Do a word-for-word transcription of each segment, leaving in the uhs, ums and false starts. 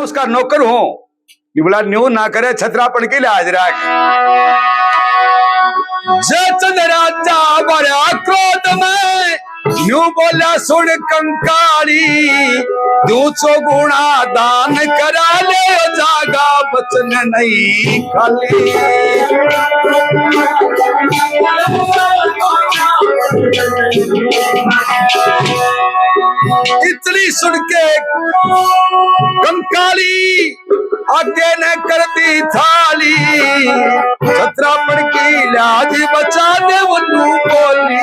उसका नौकर हूँ। ये बोला, न्यू ना करे, छतरापन की लाज रख। जय चंद राजा बड़ा क्रोध में, न्यू बोला, सुन कंकाली, दू चौगुना दान करा ले, जागा बचन नहीं खाली। इतनी सुन के कंकाली आगे ने कर दी थाली, छतरापन की लाज बचा दे, वो नू बोली।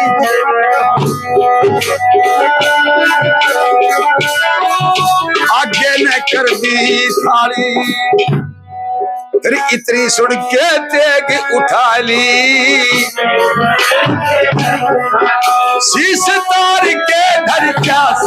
आगे ने कर दी थाली, तेरी इतनी सुन के तेग उठा ली, शीश तार के धर प्यास।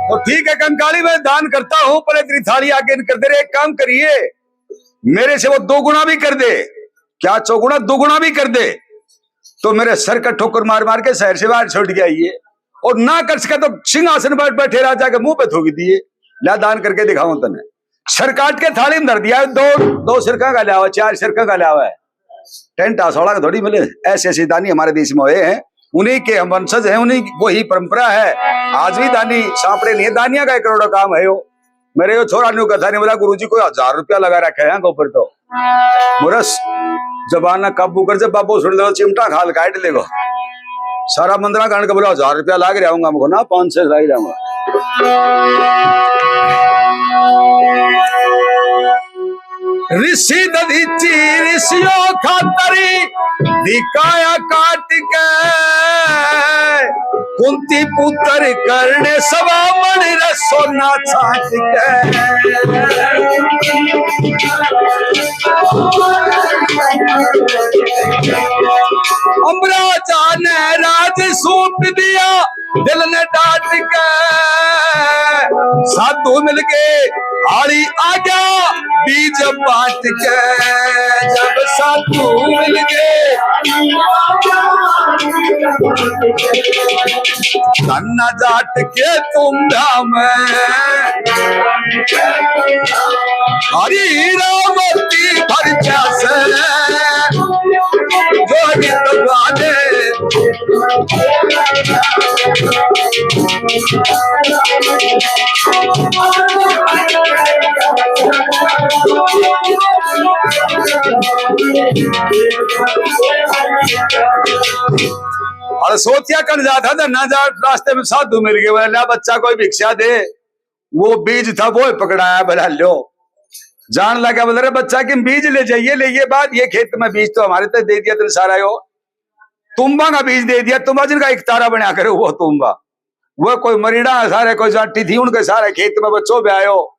तो ठीक है कंकाली, मैं दान करता हूँ, पर इतनी थाली आगे कर दे रे। एक काम करिए, मेरे से वो दो गुना भी कर दे, क्या चौगुना, दो गुना भी कर दे, तो मेरे सर का ठोकर मार मार के शहर से बाहर छोड़ के आइए, और ना कर सके तो सिंहासन पर बैठे राजा के मुंह पे थूक दिए। ला दान करके दिखाऊं तने। सर काट के थाली में धर दिया, दो दो सिरका का लावा, चार सिरका का लावा है। टेंट हाउस वाला का थोड़ी मिले, ऐसे ऐसे दानी हमारे देश में हुए हैं, उन्हीं के हम वंशज हैं, उन्हीं की वही परंपरा है। आज भी दानी सांपड़े नहीं है, दानिया का एक करोड़ काम है वो। मेरे यो छोरा न्यू कथा नहीं बोला, गुरुजी कोई हजार रुपया लगा रखे हैं ऊपर तो। मुरस जबान ना काबू कर, जब बाबू सुन लो चिमटा खाल काट लेगो। सारा मंदरा गांड का बोला, हजार रुपया लाग रहा हूँ, हमको ना पाँच सौ लाग रहा हूँ। ऋषि दधीचि ऋषियों खातरी दिखाया काट के, कुंती पुत्र कर्ण सभा मणि रे सोना छाट के। अम्बराजा ने राज सौंप दिया, दिल ने डांट के साधु मिल गए, आली आ गया बीज बांट के। जब साधु मिल गए, धन्ना जाट के तुम धाम, हरी रावती भर प्यास, जोड़ी तो बाने। और सोचिया कर जाता था ना, जा रास्ते में साधु मिल गए, बोला, "ला बच्चा, कोई भिक्षा दे।" वो बीज था, वो ही पकड़ाया, बोला, "लो।" जान लगा, बोला, "रे बच्चा, कि बीज ले जाइए, ले ये बात, ये खेत में बीज तो हमारे तो दे दिया तुमने सारा, यो तुम्बा का बीज दे दिया, तुम्बा जिनका एक तारा बना करे, वो तुम्बा, वो कोई मरीड़ा है सारे, कोई जाटी थी, उनके सारे खेत में बच्चों पे आयो।"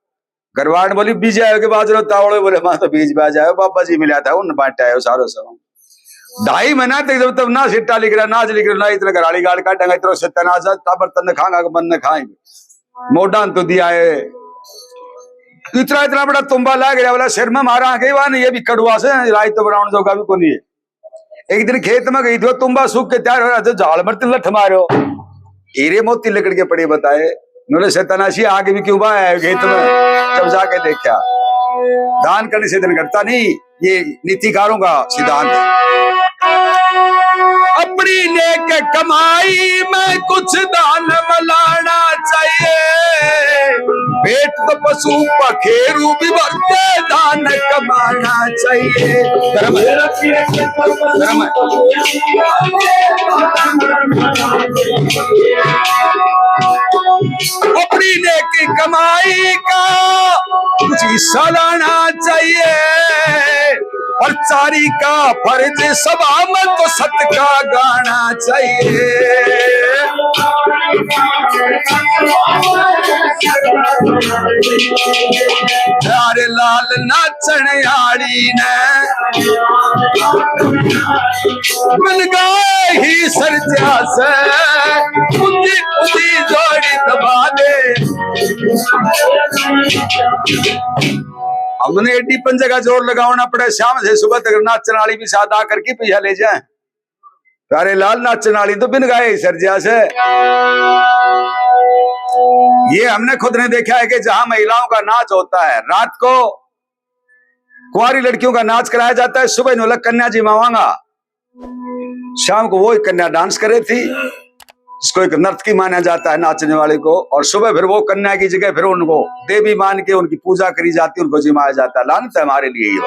घरवाड़ बोली, "बीज आयो के बाजरो तावड़ो?" बोले, "मां तो बीज बाज आयो, बाबा जी मिला था, उन बांट आयो सारो सामान।" ढाई महीना तक जब तक ना सिट्टा लिख रहा, नाच लिख रहा, ना इतना घराली गाल काटेंगे, इतना सत्यानाश है, ताबर तन्ने खाएंगे, बंद न खाएंगे। मोडान तो दिया है। इतना, इतना बड़ा तुम्बा लाग रहा, बोला, "सिर में मारा आगे, वाह नहीं, ये भी कड़वा से, राय तो बनाने जोगा भी कोनी है।" एक दिन खेत में गई थी, वो तुम्बा सूख के तैयार हो रहा था, झाड़ मरते लठ मारो, हीरे मोती लिकड़ के पड़े बताए। बोले, "सत्यानाशी, आग भी क्यों बहाया है खेत में?" जब जाके देखा, दान करने से दिन घटता नहीं, ये नीतिकारों का सिद्धांत है। अपनी नेक कमाई में कुछ दान में लाना चाहिए, पेट तो पशु पखेरु भी भरते, दान कमाना चाहिए। धर्म है। धर्म है। अपनी नेक कमाई का कुछ हिस्सा लाना चाहिए, प्रचारी का फर्ज सभा में तो सत का गाना चाहिए। प्यारे लाल नाचण आली ने मिल गए ही सर्जा से, उंदी उंदी जोड़ी दबा दे। हमने एडी पंजे का जोर लगावना पड़े, शाम से सुबह तक नाचण आली भी साथ आकर के पैसा ले जाए। प्यारे लाल नाचण आली तो बिन गाए ही सर्जा से। ये हमने खुद ने देखा है कि जहां महिलाओं का नाच होता है, रात को कुंवारी लड़कियों का नाच कराया जाता है, सुबह न्यू अलग कन्या जिमावांगा, शाम को वो ही कन्या डांस करे थी, जिसको एक नर्तकी माना जाता है नाचने वाले को, और सुबह फिर वो कन्या की जगह फिर उनको देवी मान के उनकी पूजा करी जाती है, उनको जिमाया जाता है। लानत है हमारे लिए ये।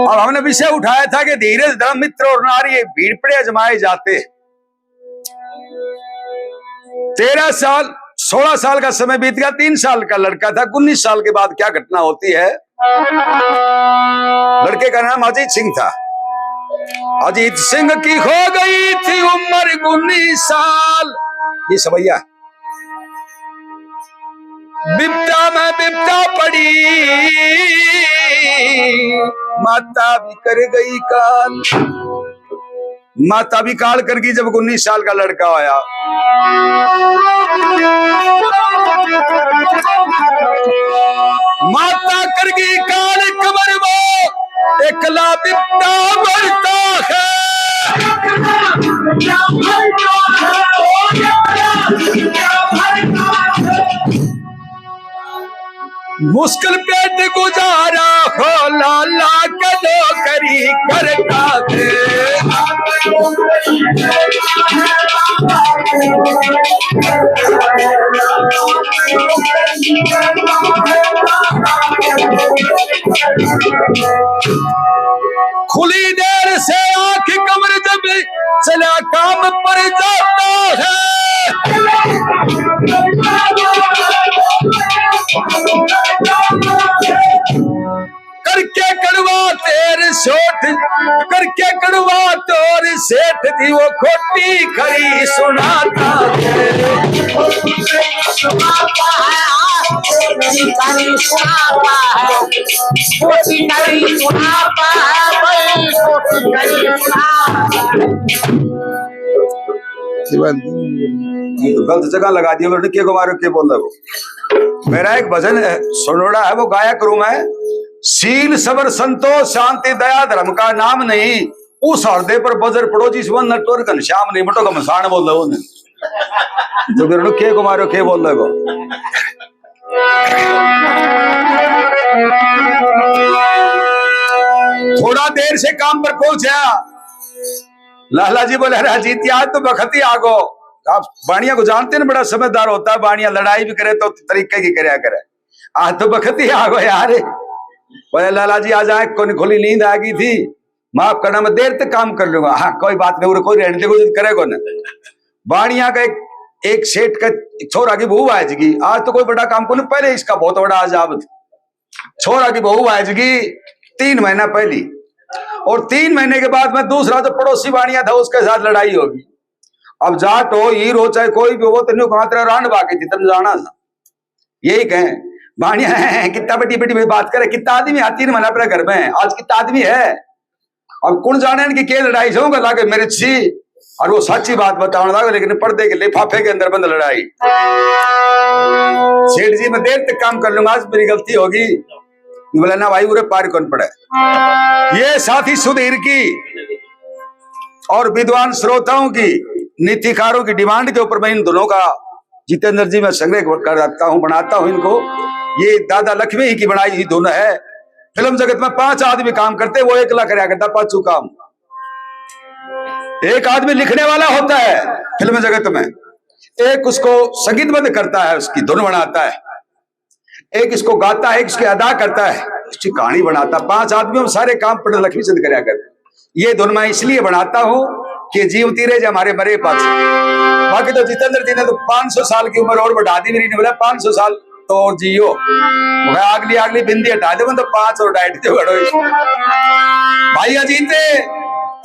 अब हमने विषय उठाया था कि धीरज, धर्म, मित्र और नारी, ये भीड़ पड़े आजमाए जाते। तेरह साल, सोलह साल का समय बीत गया, तीन साल का लड़का था। उन्नीस साल के बाद क्या घटना होती है? लड़के का नाम अजीत सिंह था। अजीत सिंह की हो गई थी उम्र उन्नीस साल। ये सवैया बिपता में बिपता पड़ी, माता भी कर गई काल। माता भी काल कर गई जब उन्नीस साल का लड़का होया। माता कर गई काल कबर वो एकला बिपता मरता है। मुश्किल पेट गुजारा हो लाला के नौकरी करता थे। खुली देर से आंख कमर जब चला काम पर जाता है। करके कड़वा तेर सोठ, करके कड़वा तोर सेठ दी वो खोटी खरी सुनाता है। खोटी खरी सुनाता है, खोटी खरी सुनाता है भाई, खोटी खरी सुनाता है। ये तो गलत जगह लगा दिया, मैंने के को मारो, के बोल रहा वो। मेरा एक भजन है, सुनोड़ा है, वो गाया करूं मैं। शील सबर संतोष शांति दया धर्म का नाम नहीं, उस हृदय पर बजर पड़ो जिस वन नटवर घनश्याम नहीं, बटो घमसान बोल रहा वो। तो मेरे के को मारो, के बोल रहा वो। थोड़ा देर से काम पर पहुंचा, लाला जी बोले, "अरे अजीत, आज तो बखत ही आ गो।" आप बाणिया को जानते ना, बड़ा समझदार होता है बाणिया, लड़ाई भी करे तो तरीके की करया करे। "आज तो बखत ही आ गो यार।" बोले, "लाला जी, आज आंख को नहीं खुली, नींद आ गई थी, माफ करना, मैं देर तक काम कर लूंगा।" "हाँ, कोई बात नहीं, उरे कोई रहने दे, कुछ करेगो ना।" बाणिया का एक, एक सेठ का एक छोरा की बहू आएगी, आज तो कोई बड़ा काम को नहीं, पहले इसका बहुत बड़ा अजाब था। छोरा की बहू आएगी तीन महीना पहली, और तीन महीने के बाद में दूसरा जो पड़ोसी बाणिया था, उसके साथ लड़ाई होगी। अब जाट हो, हीर हो, चाहे कोई भी हो, तो न्यू कहा, "तेरा रांड बाकी थी, तम जाना था।" यही कहें, बाणिया कितना बड़ी बड़ी बात करे, कितना आदमी है तीन महीना पहले घर में, आज कितना आदमी है? अब कौन जाने इनकी क्या लड़ाई से होगा, लागे मेरे छी। और वो सच्ची बात बताने लगा, लेकिन पर्दे के लिफाफे के अंदर बंद लड़ाई। "सेठ जी, मैं देर तक काम कर लूंगा, आज मेरी गलती होगी।" बोला, "ना भाई, उरे पार कौन पड़े।" ये साथी सुधीर की और विद्वान श्रोताओं की, नीतिकारों की डिमांड के ऊपर मैं इन दोनों का, जितेंद्र जी, मैं संग्रह कर रखता हूँ, बनाता हूँ इनको। ये दादा लक्ष्मी ही की बनाई हुई धुन है। फिल्म जगत में पांच आदमी काम करते, वो एकला करया करता पांचू काम। एक आदमी लिखने वाला होता है फिल्म जगत में, एक उसको संगीतबद्ध करता है, उसकी धुन बनाता है, एक इसको गाता है, एक इसकी अदा करता है, इसकी कहानी बनाता है। पांच आदमी हम सारे काम पंडित लक्ष्मी चंद करया करते। ये धुन मैं इसलिए बनाता हूँ कि जीवती रहे जो हमारे मरे पाछे। बाकी तो जितेंद्र जी ने तो पाँच सौ साल की उम्र और बढ़ा दी मेरी, ने बोला पाँच सौ साल। तोड़ जियो। वह अगली, अगली बिंदी हटा दे, मतलब पांच और डाइट दे बड़ो। भाई अजीते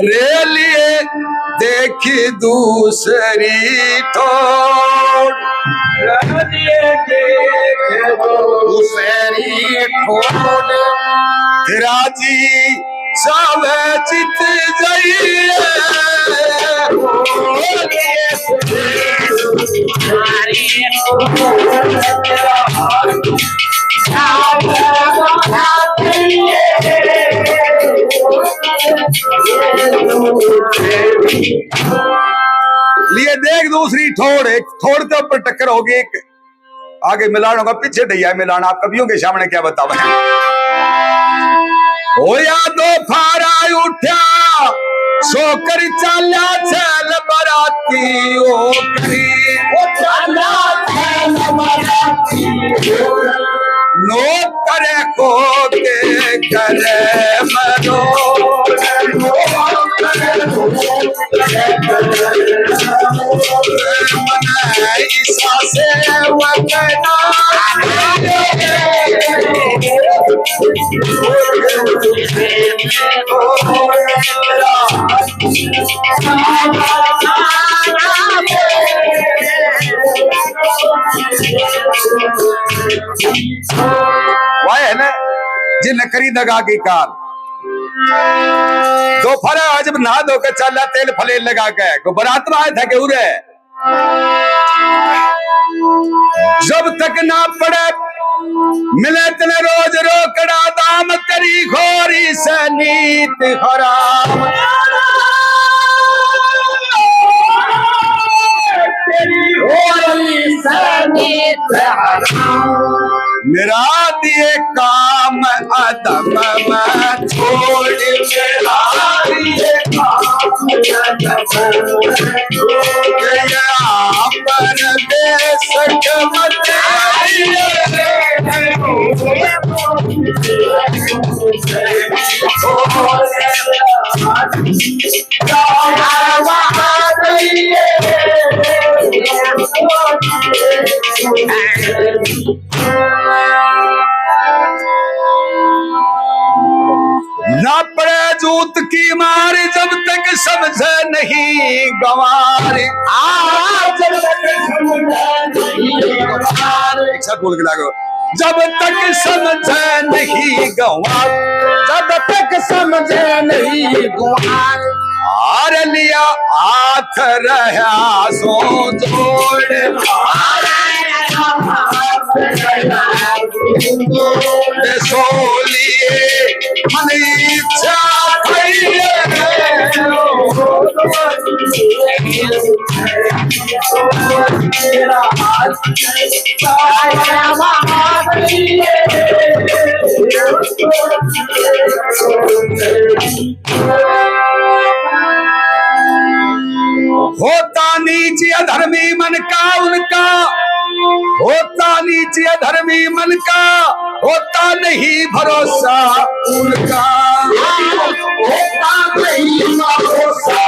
रे लिए देखी दूसरी ठोड़। रे लिए देखी दूसरी ठोड़। राजी चावे चित जाइए। लिए देख दूसरी ठोड़, एक ठोड़ के ऊपर टक्कर होगी, एक आगे मिलान होगा, पीछे ढैया मिलान, आप कवियों के सामने क्या बतावे। होया दो फारा उठा, सो कर चाला चल बराती, ओ करी, ओ चाला चल बराती। नौकर को के करे मरो, मने ईसा से वकना। वह है ना, जिन करी दगा की कार। दोपहर जब नहा धो के चाला तेल फले लगा के, को बरात में आया था के उरे। जब तक ना पड़े मिले तने रोज रोकड़ा, दाम तेरी घोरी से नीत हराम। तेरी घोरी से नीत हराम। मेरा दिए काम अदम में छोड़, मेरा दिए काम अदम में छोड़, या परदेस मत आइए। ना पड़े जूत की मार जब तक समझे नहीं गंवार। आ, जब तक समझे नहीं गंवार। एक साथ बोल के लागो। जब तक समझे नहीं गंवार, जब तक समझे नहीं गंवार। हार लिया हाथ रहा सो जोड़, हार लिया हाथ रहा सो जोड़। सो लिए मन इच्छा भई। होता नीच अधर्मी मन का उनका, होता नीच अधर्मी मन का, होता नहीं भरोसा उनका, होता नहीं भरोसा।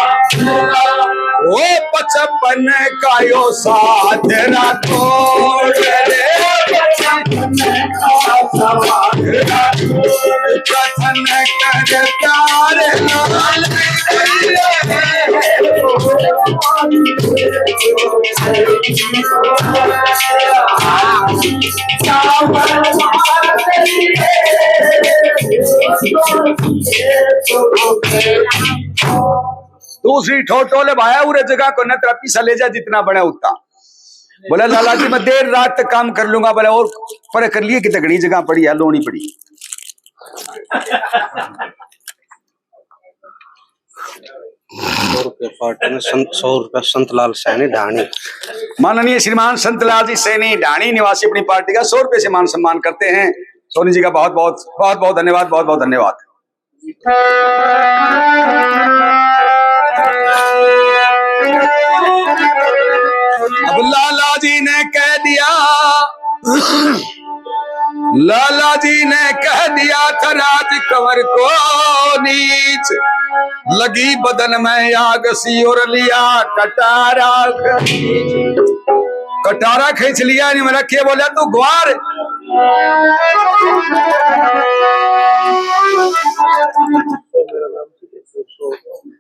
ओ बचपन का यो साथ ना तोड़ रे, बचपन का साथ ना तोड़। कथन करता रे लाल। दूसरी ठोटो ले भाया, उरे जगह को न, तेरा पीसा ले जा, जितना बने उतना। बोले, लाला जी, मैं देर रात तक काम कर लूंगा। बोले, और पर कर लिए कि तगड़ी जगह पड़ी है, लोनी पड़ी। सौ रुपये पार्टी में संत, सौ रुपये संतलाल सैनी ढाणी। माननीय श्रीमान संतलाल जी सैनी ढाणी निवासी अपनी पार्टी का सौ रुपये से मान सम्मान करते हैं। सोनी जी का बहुत बहुत, बहुत बहुत धन्यवाद, बहुत बहुत धन्यवाद। अब लाला जी ने कह दिया, लाला जी ने कह दिया था राज कंवर को नीच, लगी बदन में आग सी और लिया कटारा खींच। कटारा खींच लिया, नहीं मेरा के बोला तू ग्वार।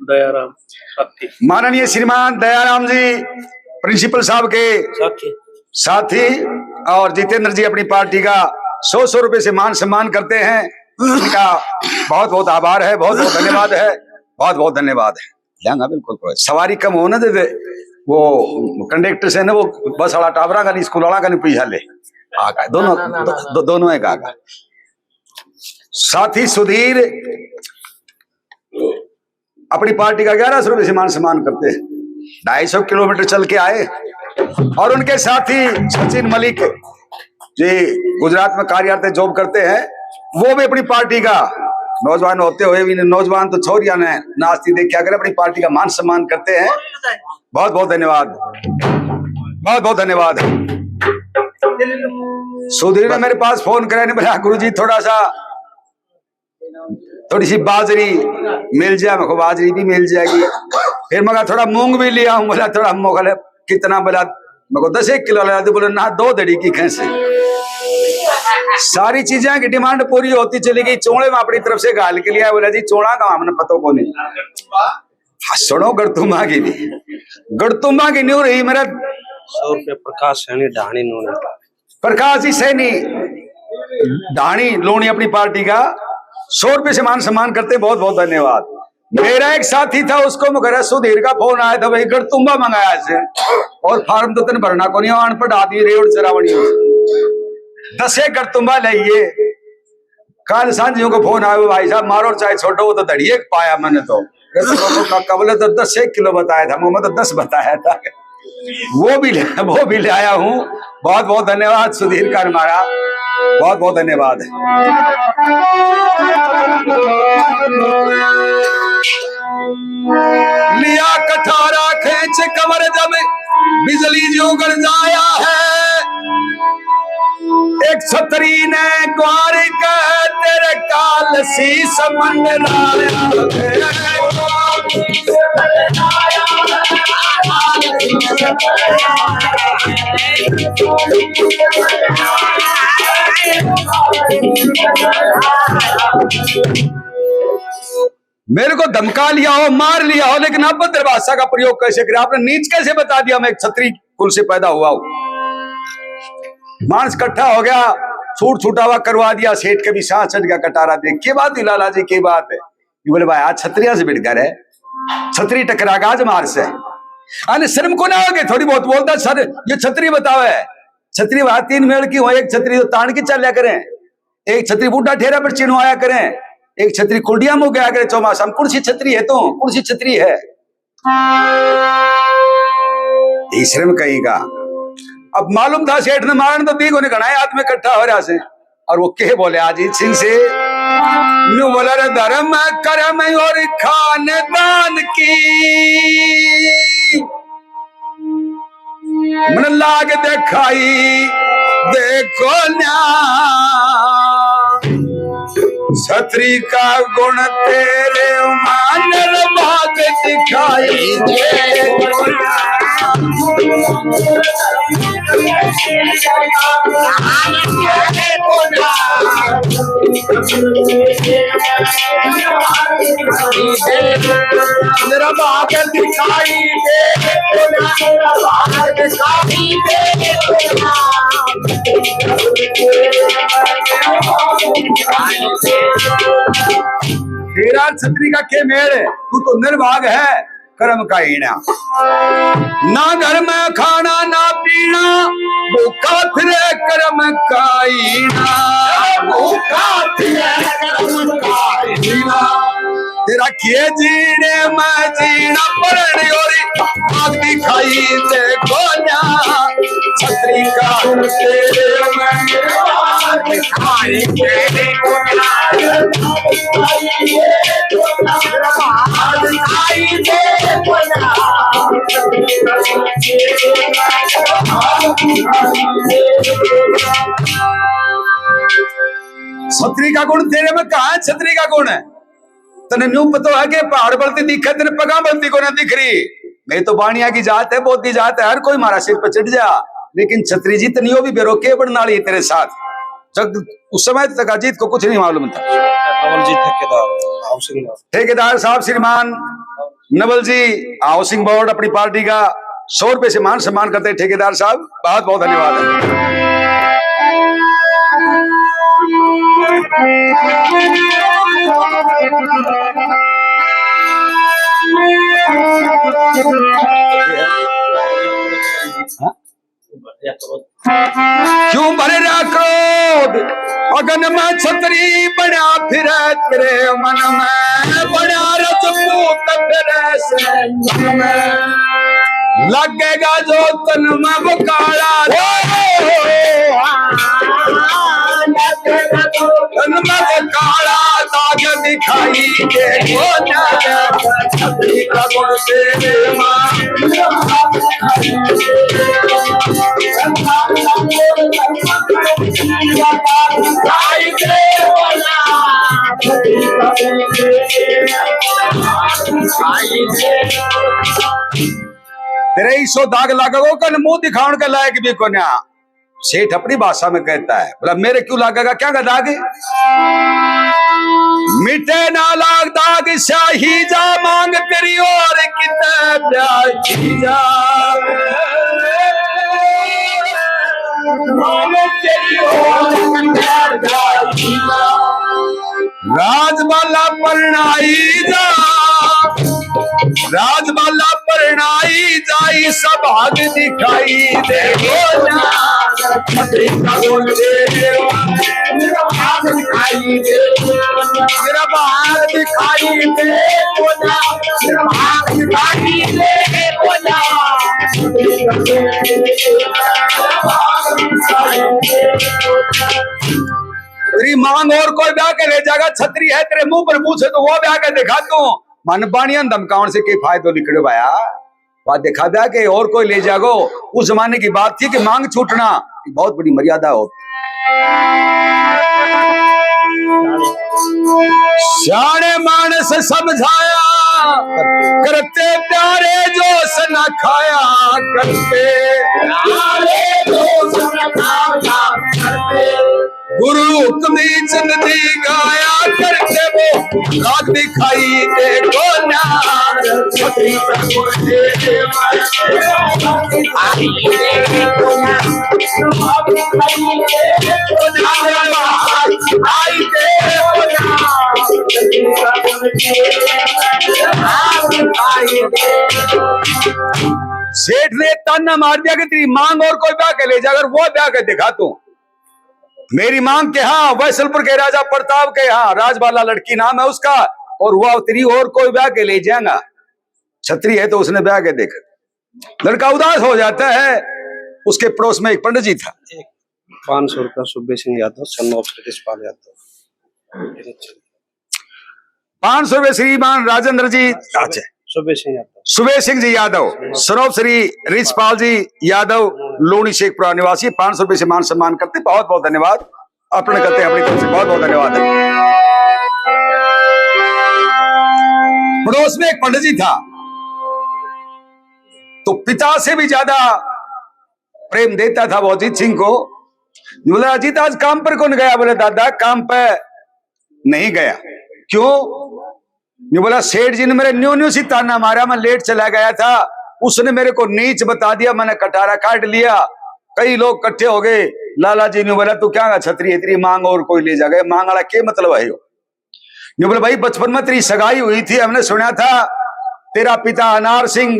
दयाराम साथी। माननीय श्रीमान दयाराम जी, प्रिंसिपल साहब के साथी। साथी और जितेंद्र जी अपनी पार्टी का सौ सौ रुपए से मान सम्मान करते हैं, उनका बहुत बहुत आभार है, बहुत बहुत धन्यवाद है, बहुत बहुत धन्यवाद है। लेंगा बिल्कुल, कोई सवारी कम होने दे दे। वो कंडक्टर से ना, वो बस वाला टावरा का नहीं, स्कूल वाला का नहीं पैसा ले। आ गए दोनों, ना, ना, ना, दो, ना। दो, दोनों एक आ गए। साथी सुधीर अपनी पार्टी का ग्यारह सौ रुपए से मान सम्मान करते हैं, ढाई सौ किलोमीटर चल के आए। और उनके साथी सचिन मलिक जी गुजरात में कार्यालय जॉब करते हैं, वो भी अपनी पार्टी का नौजवान होते हुए भी, नौजवान तो छोरियां ने नाचती देखा कर अपनी पार्टी का मान सम्मान करते हैं। बहुत बहुत धन्यवाद, बहुत बहुत धन्यवाद। सुधीर ने मेरे पास फोन कराया ने बोला, "गुरु जी, थोड़ा सा, थोड़ी सी बाजरी मिल जाए।" मैं कहा, "बाजरी भी मिल जाएगी।" फिर मैं कहा, "थोड़ा मूंग भी लिया हूँ।" बोला, "थोड़ा मूंग।" बोले, "कितना?" बोला, मैं कहा, "दस एक किलो ला दे।" बोले, "ना, दो धड़ी की खैंसे।" सारी चीजें की डिमांड पूरी होती चली गई। चोले में अपनी तरफ से घाल के लिया, बोला, "जी, चोला का हमने पता को नहीं।" हाँ, सुनो, गड़तुमा की नहीं, गड़तुमा की नहीं हो रही मेरा। सौ रुपये प्रकाश सैनी ढाणी नूनी। प्रकाश जी सैनी ढाणी लोनी अपनी पार्टी का सौ रुपये से मान सम्मान करते हैं। बहुत बहुत धन्यवाद। मेरा एक साथी था, उसको मैं कह रहा, सुधीर का फोन आया था, भाई गड़तुम्बा मंगाया से, और फार्म तो तने भरना को नहीं, अनपढ़ आदमी, रेवड़ चरावनी हो। दस एक गड़तुम्बा लाइए। काल सांझियों को फोन आया, "भाई साहब, मारो चाहे छोड़ो, वो तो धड़िए पाया मैंने तो।" अरे तो काका बोले, "तो दस एक किलो बताया था, मैं तो दस बताया था।" वो भी ले, वो भी ले आया हूँ। बहुत बहुत धन्यवाद सुधीर का हमारा, बहुत बहुत धन्यवाद। लिया कठारा खींच कमर जब बिजली जो गरजाया है, एक छतरी ने ग्वार के तेरे काल शीश मंडराया है। मेरे को धमका लिया हो, मार लिया हो, लेकिन अभद्र भाषा का प्रयोग कैसे करे? आपने नीच कैसे बता दिया मैं एक छतरी कुल से पैदा हुआ हूं? मानस इकट्ठा हो गया, छूट छुटावा करवा दिया, सेठ के भी सांस चढ़ गया, कटारा देख के बात हुई, "लाला जी की बात है?" ये बोले, "भाई, आज छतरिया से भिड़ कर है, छतरी टकरा के आज मार से।" अरे शर्म को ना आगे, थोड़ी बहुत बोलता, "सर, ये छतरी बताओ है।" छतरी वहां तीन मेल की हो, एक छतरी तो तान के चल्या करें, एक छतरी बूढ़ा ठेरा पर चिन्हवाया करें, एक छतरी कुंडिया में गया करे चौमासा में। कौन सी छतरी है तो, कौन सी छतरी है? तीसरे में कहीं का। अब मालूम था सेठ ने मारन तो दी कोनी, घणा आदमी इकट्ठा हो रहा से। और वो के बोले अजीत सिंह से, न्यू बोला, "रे धर्म कर्म और खानदान की मन लाग दिखाई देखो ना, छतरी का गुण तेरे मानर भाग दिखाई देखो ना।" मेरा भाग दिखाई दे, मेरा भाग दिखाई दे। तेरा छतरी का के मेल है, तू तो निर्भाग है। कर्म का हीणा। ना घर में खाना ना पीना, भूखा फिरे कर्म का हीणा। भूखा फिरे कर्म का हीणा। तेरा के जीने में जीना पड़न और आग दिखाई दे कोन्या। छतरी का तेरे में आग दिखाई दे कोन्या। छतरी का गुण तेरे में कहाँ है? छतरी का गुण है। तने न्यू पतो है कि पहाड़ बलती दिखे, तेरे पगा बलती को ना दिख रही। नहीं तो बाणिया की जात है, बोधी जात है, हर कोई मारा सिर पे चढ़ जा। लेकिन छतरी जी तनियो भी बेरो के बनने वाली है तेरे साथ। जब उस समय तक अजीत को कुछ नहीं मालूम था। नवल जी ठेकेदार, हाउसिंग बोर्ड। ठेकेदार साहब श्रीमान नवल जी, हाउसिंग बोर्ड अपनी पार्टी का, सौ रुपए से मान सम्मान करते हैं ठेकेदार साहब, बहुत बहुत धन्यवाद है। क्यों भर रहा क्रोध अगन में छतरी बना फिरे, तेरे मन में बना रजपूत फिरे से मन में लगेगा जो तन में वो काला दाग। तन में वो काला दाग दिखाई दे, वो ना छतरी का गुण तेरे माँ। तेरे ईसो दाग लागेगो कन मुंह दिखाण के लायक भी कोन्या। सेठ अपनी भाषा में कहता है, बोला, मेरे क्यों लागेगा, क्या का दाग? मिटे ना लाग दाग स्याही जा, मांग तेरी और किते ब्याही जा। मांग तेरी और किते ब्याही जा। राजबाला परणाई जा, राजबाला परणाई जाई, सब भाग दिखाई दे। मेरा भाग दिखाई दे, मेरा भाग दिखाई दे, मेरा भाग दिखाई दे। तेरी मांग और कोई ब्याह के ले जाएगा, छतरी है तेरे मुंह पर पूछे तो वो ब्याह के दिखा तू। मन बाणिया धमकावण से के फायदो निकले भाया। वह दिखा दिया कि और कोई ले जागो। उस जमाने की बात थी कि मांग छूटना बहुत बड़ी मर्यादा हो। सियाणे मानस समझाया करते, प्यारे जोश न खाया करते। प्यारे जोश न खाया करते। गुरु हुक्म ही चंद दी गाया करते, वो राग दिखाई दे गोला। सेठ ने ताना मार दिया कि तेरी मांग और कोई ब्याह के ले जा, अगर वो ब्याह के दिखा तू। मेरी मांग के हाँ, वैसलपुर के राजा प्रताप के हाँ, राजबाला लड़की नाम है उसका, और वह तेरी और कोई ब्याह के ले जाएगा। छतरी है तो उसने ब्याह के देख। लड़का उदास हो जाता है। उसके पड़ोस में एक पंडित जी था। पाँच सौ रुपया सुबे सिंह यादव, सन ऑफ सतीश पाल यादव। पाँच सौ रुपये श्रीमान राजेंद्र जी, अच्छा, सुबे सिंह यादव। सुबे सिंह जी यादव, सन ऑफ श्री रिजपाल जी यादव, लूणी शेखपुरा निवासी, पाँच सौ रुपये से मान सम्मान करते, बहुत बहुत धन्यवाद। अर्पण करते हैं अपनी तरफ से, बहुत बहुत धन्यवाद। पड़ोस में एक पंडित जी था, तो पिता से भी ज्यादा प्रेम देता था वो अजीत सिंह को। बोला, "अजीत, आज काम पर कौन गया?" बोले, "दादा, काम पे नहीं गया।" "क्यों?" नहीं बोला, "सेठ जी ने मेरे न्यू न्यू सी ताना मारा, मैं लेट चला गया था, उसने मेरे को नीच बता दिया, मैंने कटारा काट लिया।" कई लोग इकट्ठे हो गए। लाला जी ने बोला, "तू क्या छतरी है, तेरी मांग और कोई ले जाएगा, मांग वाला के मतलब है यो?" न्यू बोले, "भाई, बचपन में तेरी सगाई हुई थी, हमने सुना था तेरा पिता अनार सिंह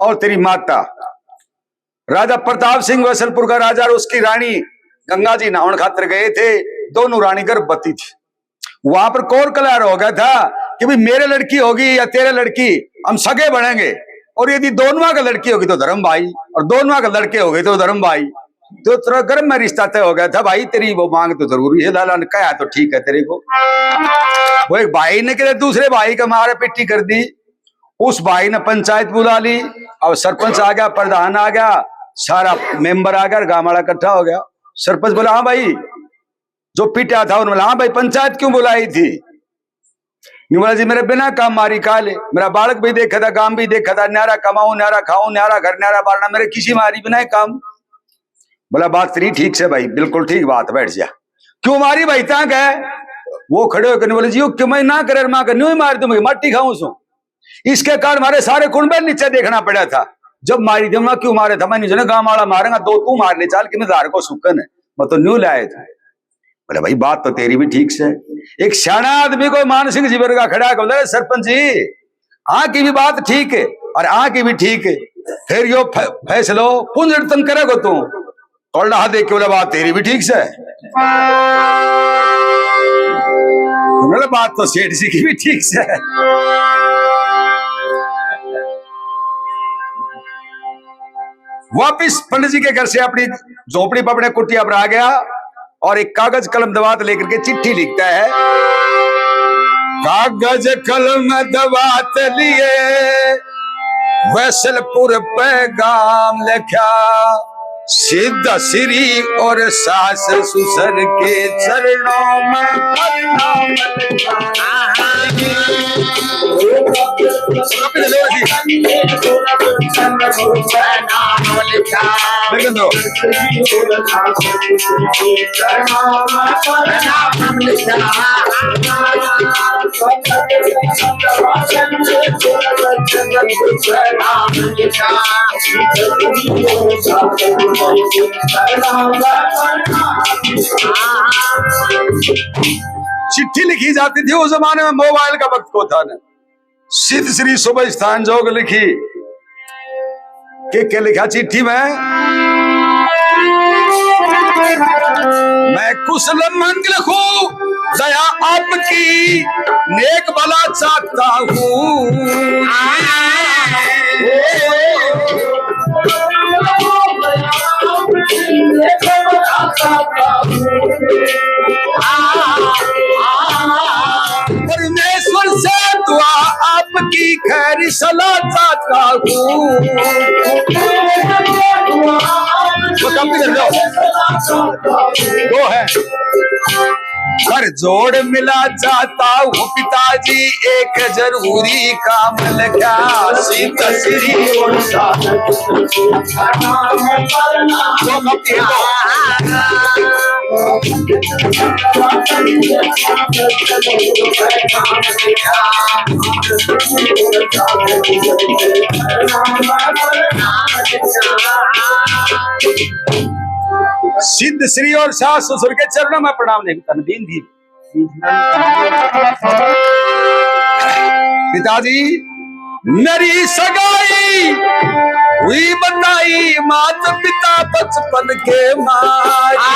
और तेरी माता।" राजा प्रताप सिंह वैसलपुर का राजा और उसकी रानी गंगा जी नहावन खातर गए थे, दोनों रानी गर्भवती थी। वहां पर कोर कलार हो गया था कि भाई, मेरे लड़की होगी या तेरे लड़की, हम सगे बनेंगे, और यदि दोनों का लड़की होगी तो धर्म भाई, और दोनों का लड़के हो गए तो धर्म भाई। तो तेरा गर्भ में रिश्ता तय हो गया था भाई, तेरी वो मांग तो जरूरी है। लाला ने कहा तो ठीक है तेरे को। वो एक भाई ने किसी दूसरे भाई का मारे पिट्टी कर दी, उस भाई ने पंचायत बुला ली। अब सरपंच आ गया, प्रधान आ गया, सारा मेंबर आ गया, गांव वाला इकट्ठा हो गया। सरपंच बोला, "हाँ भाई, जो पिटा था," उन्होंने बोला, "हाँ भाई, पंचायत क्यों बुलाई थी?" न्यू बोला, "जी, मेरे बिना काम मारी काल, मेरा बालक भी देखा था, गांव भी देखा था, न्यारा कमाऊं, न्यारा खाऊं, न्यारा घर, न्यारा बारना, मेरे किसी मारी बिना ही काम।" बोला, बात तेरी ठीक से भाई, बिल्कुल ठीक बात, बैठ जा। क्यों मारी भाई तां कह? वो खड़े होकर बोले, जी, वो क्यों मैं ना करे, माँ का न्यू ही मार दूं, मैं माटी खाऊं सू। इसके कारण हमारे सारे कुंबे नीचे देखना पड़ा था। जब मारी थे, मैं क्यों मारे था, मैं नहीं जाना, गांव वाला मारेगा, दो तू मार ले, चाल कि मैं धार को सुकन है, मैं तो न्यू लाए थे। बोले, भाई, बात तो तेरी भी ठीक से। एक सियाणा आदमी को मान सिंह जी वर्गा खड़ा कर बोला, सरपंच जी, आ की भी बात ठीक है और आ की भी ठीक है, फिर यो फै-, फैसलो कुण जड़ तन करेगो तू? तोड़ा हाथ देख के बोला, बात तेरी भी ठीक से। उन्होंने, बात तो सेठ जी की भी ठीक से। वापिस पंडित जी के घर से अपनी झोपड़ी पर, अपने कुटिया पर आ गया और एक कागज कलम दवात लेकर के चिट्ठी लिखता है। कागज कलम दवात लिए वैसलपुर पैगाम लिखा, सिद्ध श्री और सास ससुर के चरणों में प्रणाम। चिट्ठी लिखी जाती थी उस जमाने में, मोबाइल का वक्त को था ना। सिद्ध श्री सुबह स्थान जोग लिखी। के, के लिखा चिट्ठी में? मैं कुशल मंगल हूँ, दया आपकी, नेक भला चाहता हूँ। परमेश्वर से दुआ आपकी खैर सलाह चाहता हूँ। वो कम भी कर दो। दो है। कर जोड़ मिला चाहता हूँ पिताजी, एक जरूरी काम लगा। सीता श्री और साथ। सिद्ध श्री और सास ससुर के चरणों में प्रणाम। नहीं, तन दीन दी। पिताजी, मेरी सगाई हुई बताई मात पिता बचपन के मारी।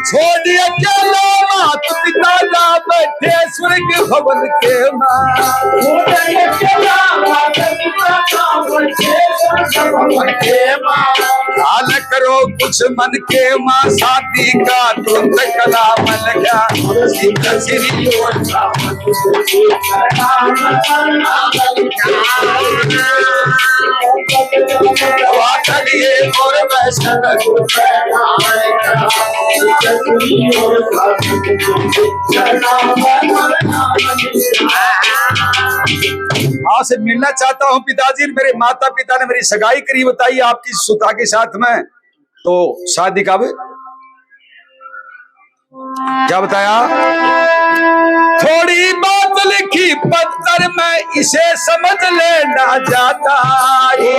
छोड़ अकेला मात पिता जा बैठे स्वर्ग भवन के माँ। हाल करो कुछ मन के माँ, शादी का तुरंत कलाम लगा। सीता श्री और आपसे मिलना चाहता हूँ पिताजी, मेरे माता पिता ने मेरी सगाई करी बताई आपकी सुता के साथ में, तो शादी का भी क्या बताया? थोड़ी बात लिखी पत्थर में, इसे समझ लेना जाता है।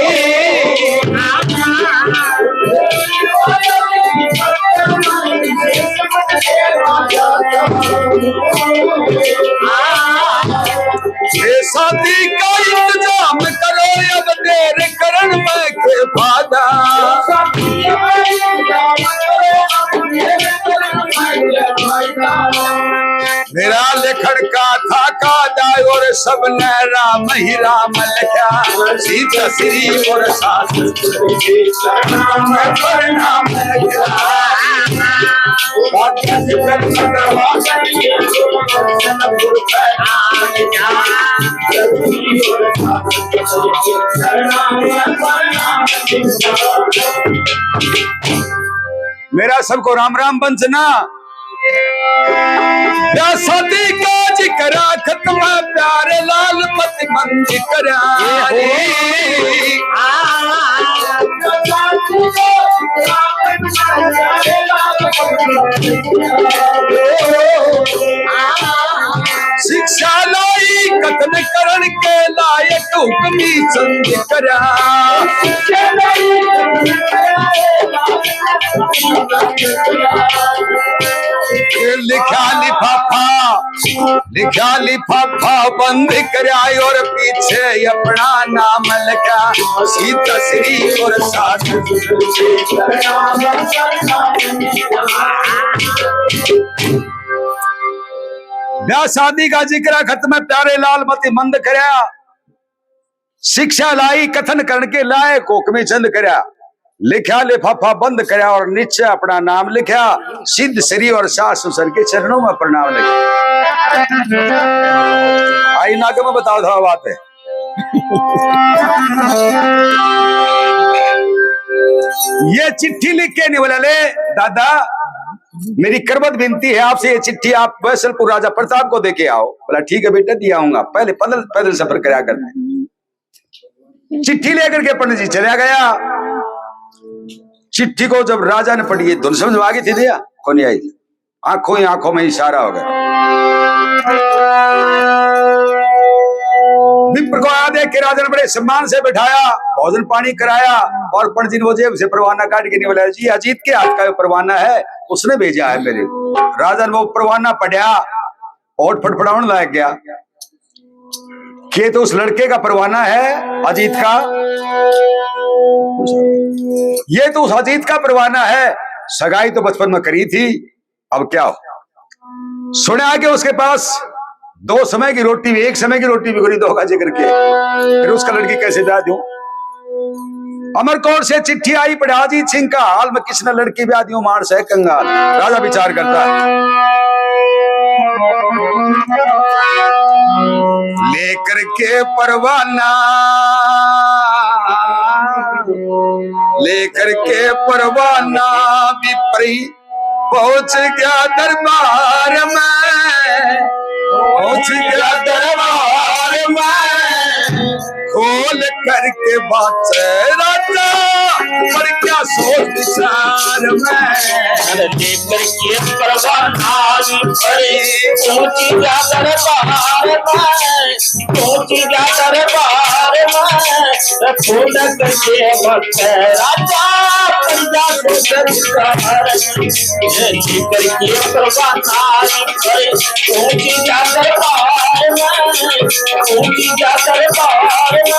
ये शादी का इंतजाम करो, अब देर करण में के फायदा। मेरा लिखण का था कायदा और सबने राम ही राम लिखा। सीता श्री और सास मेरा सबको राम राम बंसना। या शादी का जिक्र खत्म, प्यारे लाल मत बंद करा। शिक्षा लाई कथन करण के लायक हुक्मी चंद करा। फिर लिखा लिफाफा, लिखा लिफाफा बंद कराया और पीछे अपना नाम लिखा, सीता श्री और सास। ब्याह शादी का जिक्र खत्म, प्यारे लाल मती मंद करया। शिक्षा लाई कथन करण के लायक हुक्मी चंद करया। लिखा लिफाफा बंद करया और नीचे अपना नाम लिखा। सिद्ध श्री और सास ससुर के चरणों में प्रणाम लिखा। आई ना के मैं बताओ था बात है। ये चिट्ठी लिख के नहीं बोला, ले दादा, मेरी करबद्ध विनती है आपसे, ये चिट्ठी आप बैसलपुर राजा प्रताप को दे के आओ। बोला, ठीक है बेटा, दिया आऊंगा। पहले पैदल, पैदल सफर करा करते। चिट्ठी लेकर के पंडित जी चला गया। चिट्ठी को जब राजा ने पढ़ी, ये धुन समझ में आ गई थी भैया? को नहीं आई थी? आंखों ही आंखों में इशारा हो गया। विप्र को आया देख के राजा ने बड़े सम्मान से बैठाया, भोजन पानी कराया और पंडित जी ने वो जेब से परवाना काट के नहीं बोला, जी अजीत के हाथ का ये परवाना है, उसने भेजा है मेरे। राजा ने वो परवाना पढ़या और फटफड़ावन लग गया। ये तो उस लड़के का परवाना है अजीत का, ये तो उस अजीत का परवाना है। सगाई तो बचपन में करी थी, अब क्या हो? सुना कि उसके पास दो समय की रोटी भी, एक समय की रोटी भी कोनी, दो का जिक्र के, फिर उसका लड़की कैसे ब्याह दूं? अमरकोट से चिट्ठी आई, पढ़ा अजीत सिंह का हाल, मैं किसने लड़की ब्याह दूं, मानस है कंगाल। राजा विचार करता है, लेकर के परवाना, लेकर के परवाना विपरी पहुंच गया दरबार में, पहुंच गया दरबार में। खोल करके बात राजा, पर क्या सोच विचार में। अरे लेकर के परवाना विपरी पहुंच गया दरबार में, पहुंच गया दरबार में। खोल करके बात राजा, पर क्या सोच विचार में। लेकर के परवाना विपरी पहुंच गया दरबार में, पहुंच गया दरबार में।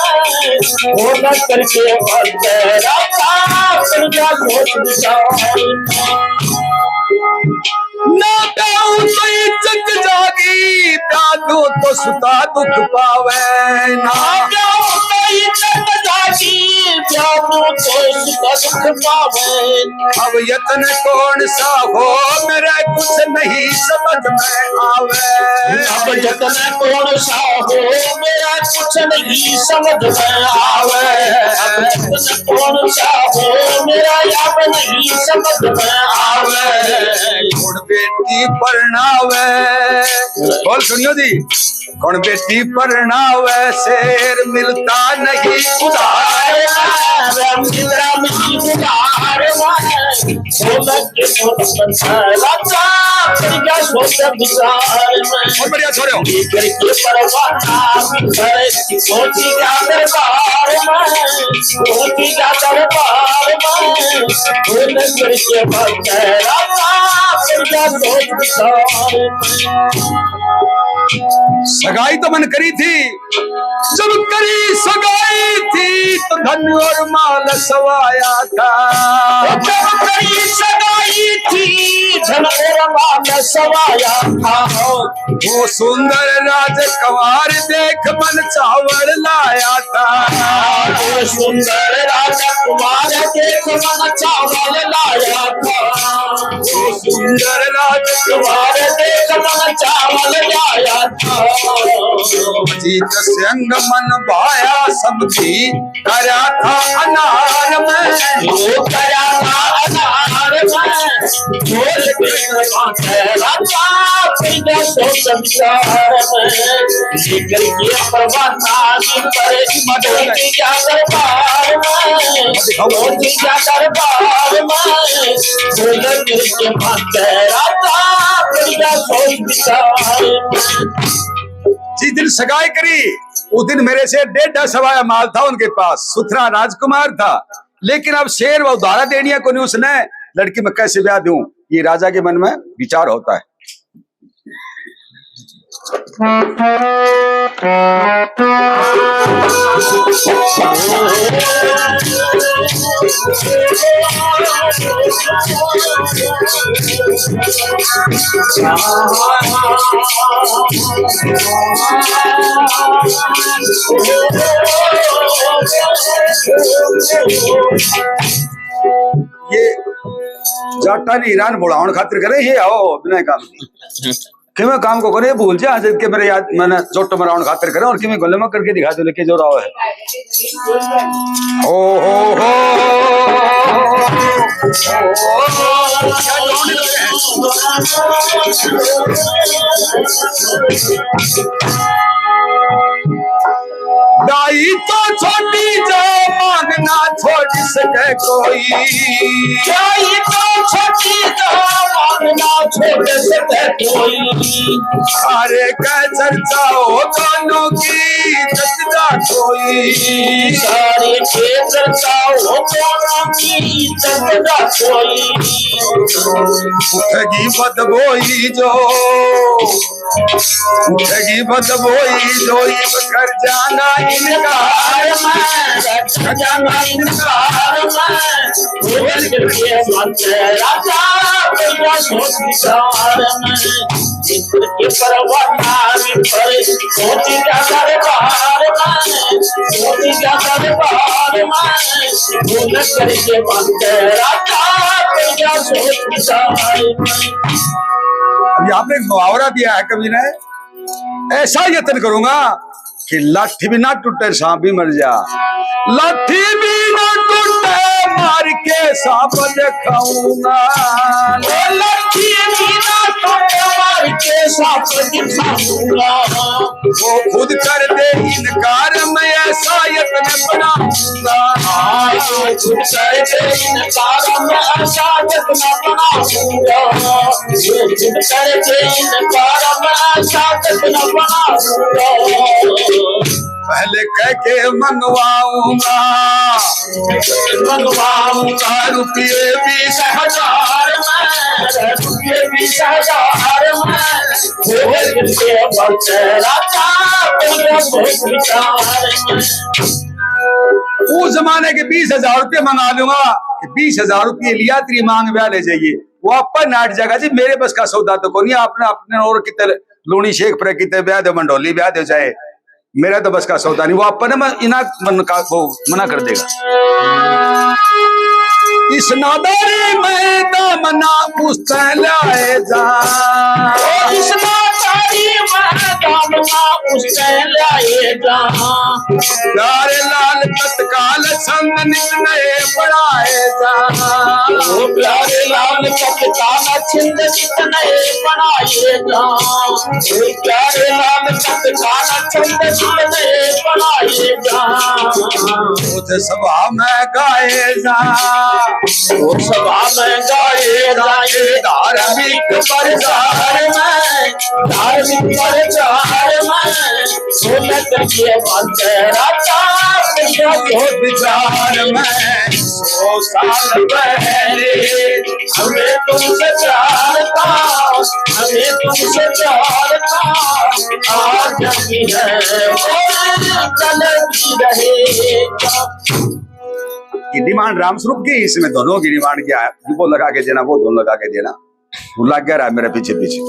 खोल करके बात राजा, पर क्या सोच विचार में। ना ब्याहूं तो इज्जत जागी, ब्याह दूं तो सुता दुख पावे। ना ब्याहूं तो इज्जत जागी, ब्याह दूं तो सुता दुख पावे। अब यतन कौन सा हो मेरा, कुछ नहीं समझ में आवे। अब यतन कौन सा हो मेरा, कुछ नहीं समझ में आवे। अब यतन कौन सा हो मेरा, अब नहीं समझ में आवे। कौन बेटी परणावे, बोल सुनियो जी, कौन बेटी परणावे, शेर मिलता नहीं उधार, मिलता नहीं उधार। सोलह के सोलह राजा, बढ़िया सोच विचार में। बहुत बढ़िया छोड़ो। करके परवाना करे, पहुंची जा दरबार में, पहुंची जा दरबार में। सोलह करके भक्त राजा, बढ़िया सोच विचार में। सगाई तो मन करी थी, जब करी सगाई थी तो धन और माल सवाया था। जब करी सगाई थी, धन और माल सवाया था। वो सुंदर राजकुमार देख मन चावल लाया था। वो सुंदर राजकुमार देख मन चावल लाया था। वो सुंदर राजकुमार देख मन चावल लाया था। जीत सिंह मन भाया समझी, करा था अनार में। वो करा था अनार में। बोल के राजा, तेरा तो संसार में, लेकर के परवाना नहीं करे, मदद क्या दरबार में, मदद क्या दरबार में, बोल के राजा, तेरा तो संसार में। जिस दिन सगाई करी, उस दिन मेरे से डेढ़ा सवाया माल था उनके पास, सुथरा राजकुमार था, लेकिन अब शेर व उधारा देनिया कोनी उसने, लड़की मैं कैसे ब्याह दूं? ये राजा के मन में विचार होता है। ये जाटा नहीं ईरान बुलावन खातिर करे, ये आओ बिना काम की। किमें काम को करे, भूल जा, जब के मेरे याद, मैंने जोटो मरावन खातिर करे और किमें गले में करके दिखा दो, लेके जो रहा है। ओ हो हो। दाई तो छोटी जो मांगना छोड़ सके कोई। दाई तो छोटी जो मांगना छोड़ सके कोई। सारे के चर्चा हो दोनों की, जगदा कोई। सारे के चर्चा हो दोनों की, जगदा कोई। उठेगी बदबोई जो, उठेगी बदबोई जो, इब कर जाना इनकार मैं, कर जाना इनकार मैं। बोल के मत राजा, तेरा सोच विचार में, जिसके परवाना नहीं पड़े, सोच जा दरबार में, सोच जा दरबार में, बोल करके मत राजा, तेरा सोच विचार में। अब यहाँ पे एक मुहावरा दिया है कवि ने, ऐसा यत्न करूंगा कि लाठी भी ना टूटे, सांप भी मर जा। लाठी भी ना टूटे, मार के सांप दिखाऊंगा। ओ लाठी भी ना टूटे, मार के सांप दिखाऊंगा। वो खुद कर दे इनकार, मैं ऐसा यत्न बनाऊंगा। हाँ, वो खुद कर दे इनकार, मैं ऐसा यत्न बनाऊंगा। वो खुद कर दे इनकार, मैं ऐसा यत्न बनाऊंगा। पहले कह के मंगवाऊंगा, मंगवाऊंगा रुपये बीस हजार में, रुपये बीस हजार में। बोल के मत राजा, तेरा सोच विचार में। उस जमाने के बीस हजार रुपये मंगा लूंगा कि बीस हजार रुपये लिया, तेरी मांग ब्याह ले जाइए। वो आपा नाट जाएगा जी, मेरे बस का सौदा तो कोनी, आपने अपने और कितने लूनी शेख पर कितने ब्याह दो, मंडोली ब्याह दो, चाहे मेरा तो बस का सौदा नहीं। वो आपने मैं इना मन का वो मना कर देगा। इस नादारी में दामना उसते लाए जा, ओ इस नादारी में दामना उसते लाए जा। प्यारे लाल तत्काल छंद नित नए पढ़ाए जा। ओ प्यारे लाल तत्काल छंद नित नए पढ़ाए जा। ओ प्यारे लाल तत्काल छंद नित नए पढ़ाए जा। ओ सभा में गाए जा। ओ सभा में गाए जा। ये धार्मिक प्रचार में, धार्मिक प्रचार में। सुनत के बात राजा, तेरा जो विचार में। सौ साल पहले हमें तुमसे प्यार था, हमें तुमसे प्यार था, आज भी है और कल भी रहेगा। ये डिमांड राम स्वरूप की, इसमें दोनों की डिमांड क्या है? वो लगा के देना, वो दोनों लगा के देना। वो लग गया रहा मेरे पीछे पीछे।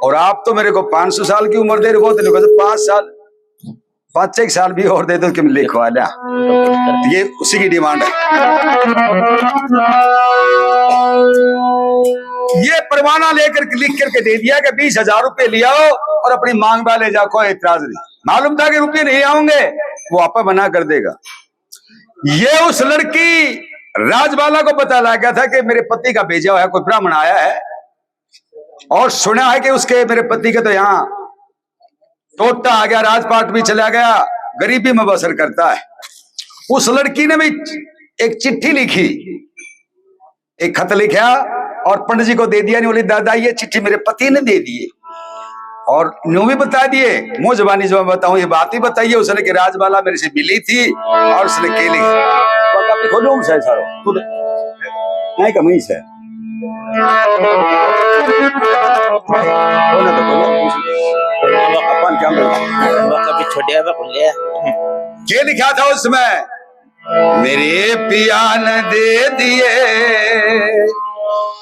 और आप तो मेरे को पाँच सौ साल की उम्र दे रहे हो, तो पाँच साल, पाँच एक साल भी और दे दो कि मैं लिखवा लिया। ये उसी की डिमांड है। ये परवाना लेकर के, लिख करके दे दिया कि बीस हजार रुपये ले आओ और अपनी मांग बा ले जाओ, कोई एतराज नहीं। मालूम था कि रुपये नहीं आएंगे, वो आपा मना कर देगा। ये उस लड़की राजबाला को पता लग गया था कि मेरे पति का भेजा हुआ कोई ब्राह्मण आया है, और सुना है कि उसके, मेरे पति के तो यहाँ टोटा आ गया, राजपाट भी चला गया, गरीबी में बसर करता है। उस लड़की ने भी एक चिट्ठी लिखी, एक खत लिखा और पंडित जी को दे दिया। नहीं बोली, दादा, ये चिट्ठी मेरे पति ने दे दी है। और न्यू भी बता दिए, मुंह जबानी जो मैं बताऊं, ये बात भी बताइए उसने कि राजबाला मेरे से मिली थी और उसने के लिए पक्का भी खोलो उनसे सारो। तू तो नहीं कमी से। बोलो तो बोलो। अपन क्या बोलते हैं? वो कभी छोड़े हुए बोले। के लिखा था उसमें? मेरे पिया ने दे दिए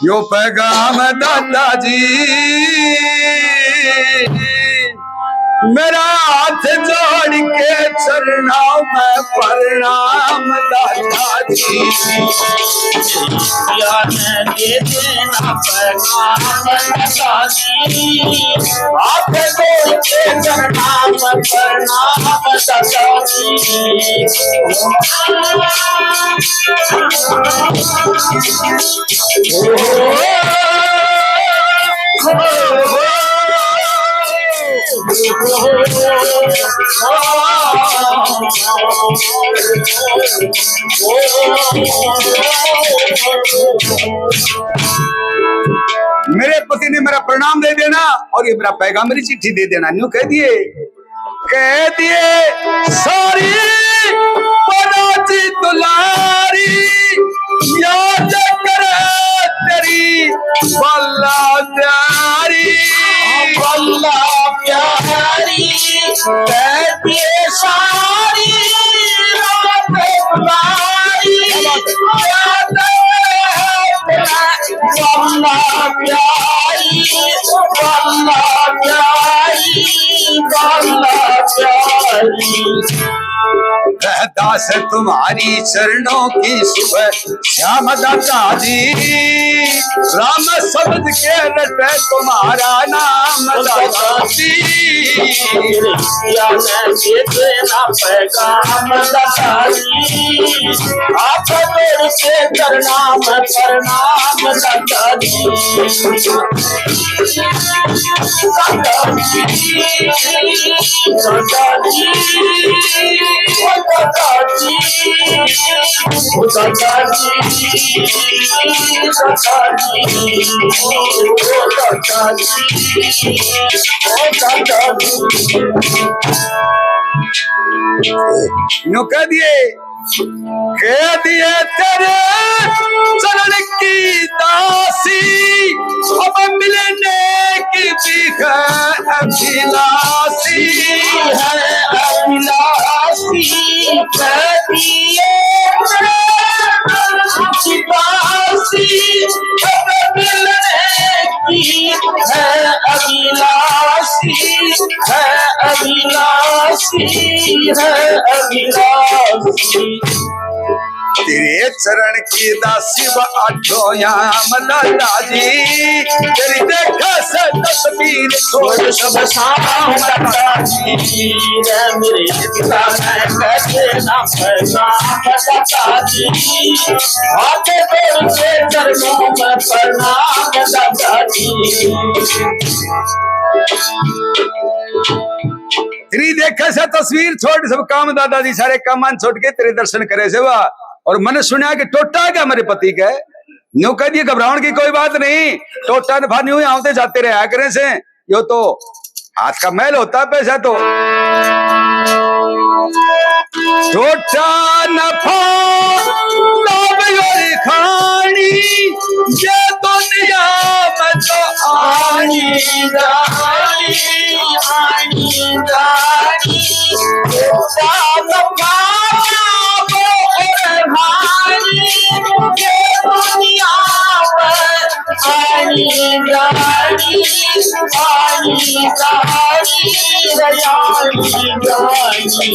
यो पैगाम दादाजी, मेरा हाथ जोड़ के चरणों में प्रणाम दादाजी। पिया ने दे देना पैगाम दादाजी, हाथ जोड़ के प्रणाम, प्रणाम दादाजी। मेरे पति ने मेरा प्रणाम दे देना और ये मेरा पैगाम, मेरी चिट्ठी दे देना। न्यू कह दिए, कह दिए सारी पराजी दुलारी, याद करे तेरी बाला प्यारी, बाला प्यारी, कह दिए सारी रात दुलारी, याद करे तेरी बाला प्यारी, बाला प्यारी, बाला प्यारी। रहदास तुम्हारी चरणों की सुबह शाम दादाजी, राम शब्द के रटे तुम्हारा नाम दादाजी। या मैं ये देना पैगाम दादाजी, हाथ जोड़ के प्रणाम, प्रणाम दादाजी। दादाजी, दादाजी, ओ दादाजी, ओ दादाजी, दादाजी, ओ दादाजी, ओ दादाजी। न्यू कह दिए, कह दिए तेरे चरण की दासी, अब मिलने की भी है अभिलाषी, है अभिलाषी। कह दिए तेरे चरण की दासी, अब मिलने की है अभिलाषी, है अभिलाषी, है अभिलाषी। तेरे चरण की दासी व आठों याम दादाजी, तेरी देखा से तस्वीर छोड़ सब शाम दादाजी। रे मेरे पिता मैं कैसे ना पैगाम दादाजी, हाथ जोड़ के चरणों में प्रणाम दादाजी। तेरी देखे से तस्वीर छोड़ सब काम दादाजी, सारे कामान छोड़ के तेरे दर्शन करे से वा। और मैंने सुना कि टोटा आ गया मेरे पति के। न्यू कह दिए, घबरावण की कोई बात नहीं, टोटा नफा न्यू ही आवते जाते रहा करें से। यो तो हाथ का मैल होता है पैसा तो। टोटा नफा लाभ और खानी, ये दुनिया में तो आनी जानी, आनी जानी। टोटा नफा लाभ और हानि, ये दुनिया में आनी जानी, आनी जानी, आनी जानी।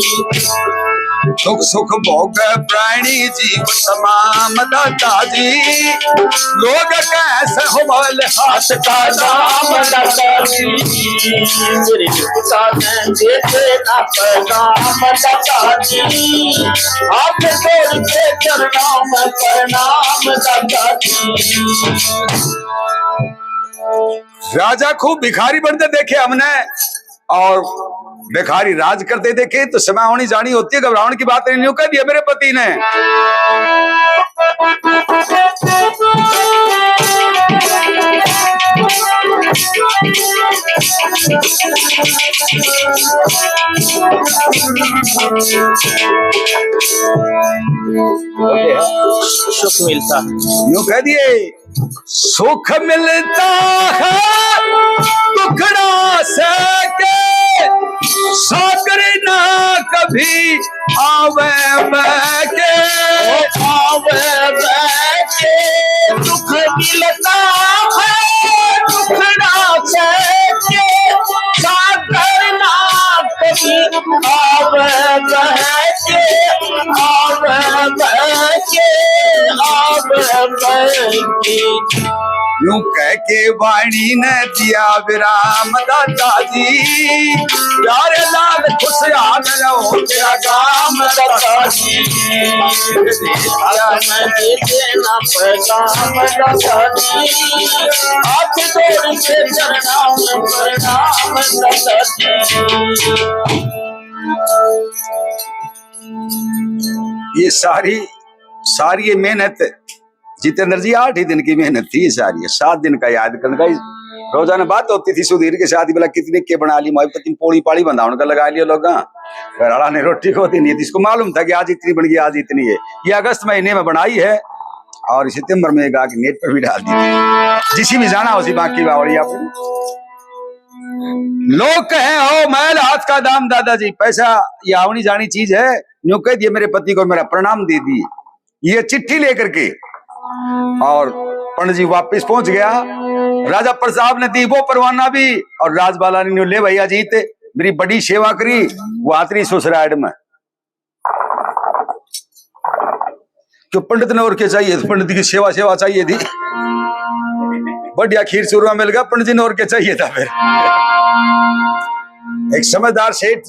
दुख सुख भोग प्राणी जीव तमाम दाता जी, लोग कैसे होवल हाथ का दाम दाता जी। मेरे दुखता ने देते ना पैगाम दाता जी, हाथ जोड़ के चरणां में प्रणाम दाता जी। राजा खूब भिखारी बनते देखे हमने, और भिखारी राज करते देखे, तो समय होनी जानी होती है, घबरावन की बात नहीं। न्यू कह दिया मेरे पति ने। सुख मिलता। न्यू कह दिए, सुख मिलता है दुखड़ा सह के, सागर ना कभी आवे बह के। आवे बह के, दुख मिलता है दुखड़ा सह के, सागर ना कभी आवे बह के, आवे बह के, आवे बह के। यूं कह के वाणी ने दिया विराम दाता जी। प्यारे लाल खुशहाल रहो तेरा गाम दाता जी। हाथ में दे देना पैगाम दाता जी, हाथ जोड़ के चरणां में प्रणाम दाता जी। ये सारी, सारी ये मेहनत जितेंद्र जी, आठ ही दिन की मेहनत थी ये सारी, सात दिन का याद करने का। रोजाना बात होती थी सुधीर के साथ, बोला, "कितनी के बना ली?" मैं, "पति पोली पाली बंधा उनका लगा लियो लोग।" घर वाला ने रोटी को दी नहीं थी, इसको मालूम था कि आज इतनी बन गई, आज इतनी है। ये अगस्त महीने में बनाई है और सितंबर में गा के नेट पर भी डाल दी थी। जिसी भी जाना उसी बाकी बावड़ी आप। लोग कहे, "हो मैल हाथ का दाम दादाजी, पैसा ये आवनी जानी चीज है।" न्यू कह दिए मेरे पति को, मेरा प्रणाम दे दिए। ये चिट्ठी लेकर के और पंडित जी वापस पहुंच गया। राजा प्रताप ने दी वो परवाना भी, और राजबाला ने न्यू, "ले भैया जीत, मेरी बड़ी सेवा करी, वो आतरी ससुराल में।" तो पंडित ने और क्या चाहिए? पंडित की सेवा, सेवा चाहिए थी। बढ़िया खीर चूरमा मिल गया, पंडित जी ने और क्या चाहिए था फिर? एक समझदार सेठ,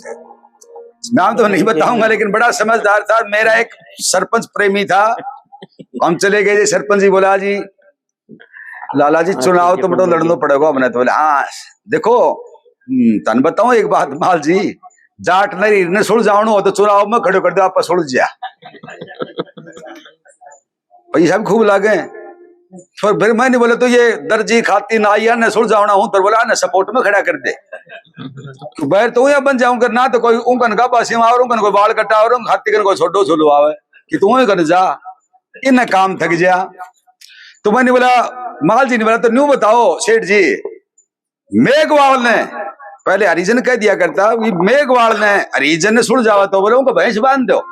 नाम तो नहीं बताऊंगा, लेकिन बड़ा समझदार था। मेरा एक सरपंच प्रेमी था। हम चले गए जी, सरपंच जी बोला, "जी लाला जी, चुनाव तो बड़ो लड़नो पड़ेगा हमने।" तो बोले, "हाँ, देखो, हम्म, तन बताऊं एक बात माल जी, जाट ने रीर ने सुलझावणो हो तो चुनाव में खड़ो कर दो, आप सुलझ जा।" पैसा भी खूब लागे। फिर, फिर मैं नहीं बोला, "तो ये दर्जी खाती ना आई है, ने सुलझावना हूं," तो बोला, "ना सपोर्ट में खड़ा कर दे।" तो बैर तो या बन जाऊं कर ना, तो कोई उनकन का बासी में और उनकन कोई बाल कटा और उन खाती कन कोई छोडो छोलो आवे कि तू ही कर जा, इन काम थक जा। तो मैंने बोला, माल जी ने बोला, "तो न्यू बताओ सेठ जी, मेघवाल ने," पहले हरिजन कह दिया करता, "भी मेघवाल ने हरिजन ने सुलझावा तो बोले उनको भैंस बांध दो।"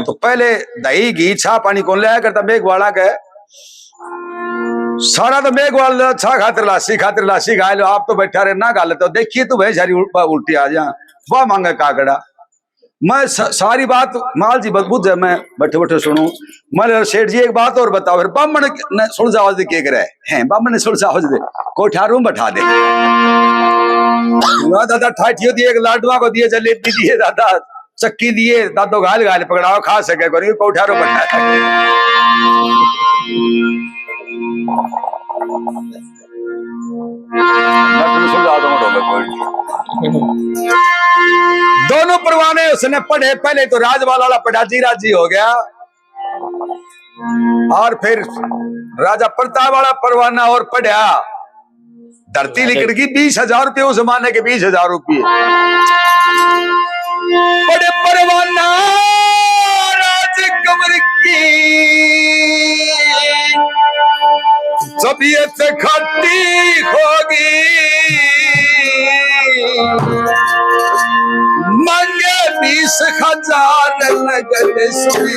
तो पहले दही घी छा पानी कौन लाया करता मेघवाला के? सारा तो मेघवाल छा खातर लासी, खातर लासी गाय लो, आप तो बैठा रहे ना गाल, तो देखिए तू भैंस सारी उल-, उल्टी आ जा, वाह मांगे काकड़ा। मैं स-, सारी बात माल जी बस बुझे, मैं बैठे बैठे सुनूं। मैं, "सेठ जी, एक बात और बताओ।" फिर बामण ने सुलझावा दे के करे हैं, बामण ने सुलझावा दे, "कोठारू में बैठा दे।" वाह दादा, ठाठियो दिए, एक लाडवा को दिए, जलेबी दिए दादा, चक्की दिए दादो, घाल घाल पकड़ाओ, खा सके कोनी, कोठारो बैठा है। मैं तुम्हें सुलझा दूंगा ढोलक कोई। दोनों परवाने उसने पढ़े, पहले तो राजवाला वाला पढ़ा जी, राजी हो गया, और फिर राजा प्रताप वाला परवाना और पढ़ा। धरती लिकड़ गई, बीस हजार रुपये उस जमाने के, बीस हजार रुपये। बड़े परवाना राज कंवर की तबीयत खट्टी होगी, मांगे बीस हजार नगद सुई,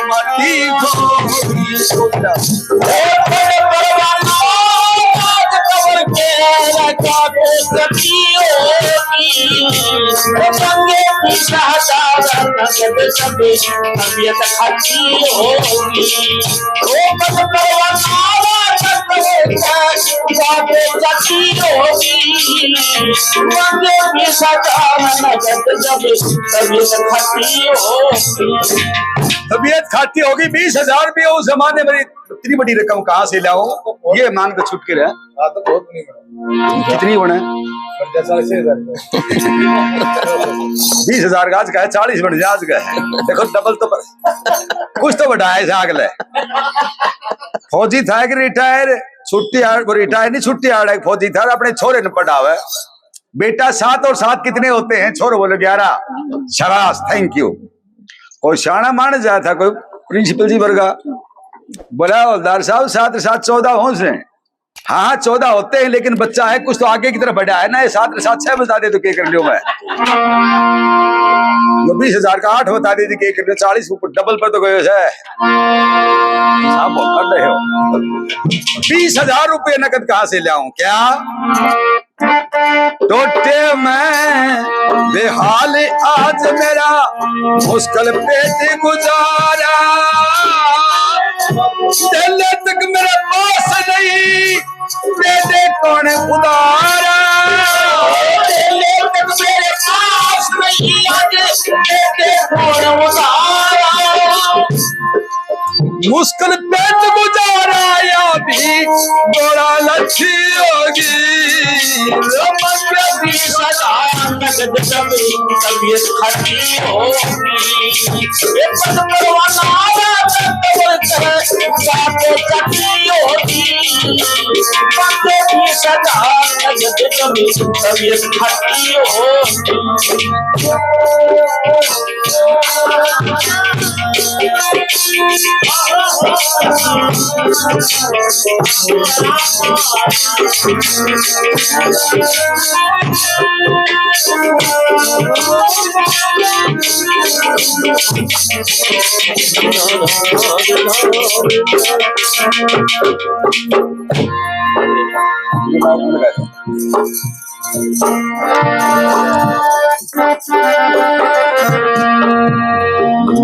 मती होगी। ओ बड़े परवाना राज कंवर के, राजा को गति होगी। मंगे की सहारा नगद सब तबीयत खटी होगी। ओ बंद करवा नाला तक बातें चटी होगी। मंगे की सहारा नगद सब तबीयत खटी होगी। तबीयत खाती होगी। बीस हजार भी उस जमाने में इतनी बड़ी रकम कहाँ से लाओ? ये मान के छुटके रहे। हाँ, तो बहुत नहीं बना। कितनी बने? पचास, चालीस हजार। बीस हजार का आज का है, चालीस बन जा आज का है। देखो, डबल तो पर, कुछ तो बढ़ाया इस अगले। फौजी था कि रिटायर, छुट्टी आड़, वो रिटायर नहीं, छुट्टी आड़, एक फौजी था, अपने छोरे ने पढ़ावे। बेटा, सात और सात कितने होते हैं? छोरे बोले, ग्यारह। शाबाश, thank you। कोई शाणा माणस जाता, कोई प्रिंसिपल जी वर्गा। बोला, हवलदार साहब, सात और सात चौदह हो से। हाँ, चौदह होते हैं, लेकिन बच्चा है, कुछ तो आगे की तरफ बढ़ा है ना, ये सात और सात छह बता दे तो क्या कर लियो मैं? वो बीस हजार का आठ बता दे तो क्या कर लियो? चालीस ऊपर डबल पर तो गयो है। साहब, बहुत कर रहे हो। बीस हजार रुपये नकद कहाँ से लाऊं? क्या टोटे मैं बेहाल आज मेरा मुश्किल पेट गुजारा। तेले तक मेरे पास नहीं, दे दे कौन उधारा। तेले तक मेरे पास नहीं, आज दे दे कौन उधारा। मुश्किल पेट गुजारा या भी बड़ा लच्छी होगी। मंगे की सहारा नगद सब तबीयत खटी होगी। ये पद परवाना रात तब करे बातें कटी होगी। मंगे की सहारा नगद सब तबीयत खटी होगी।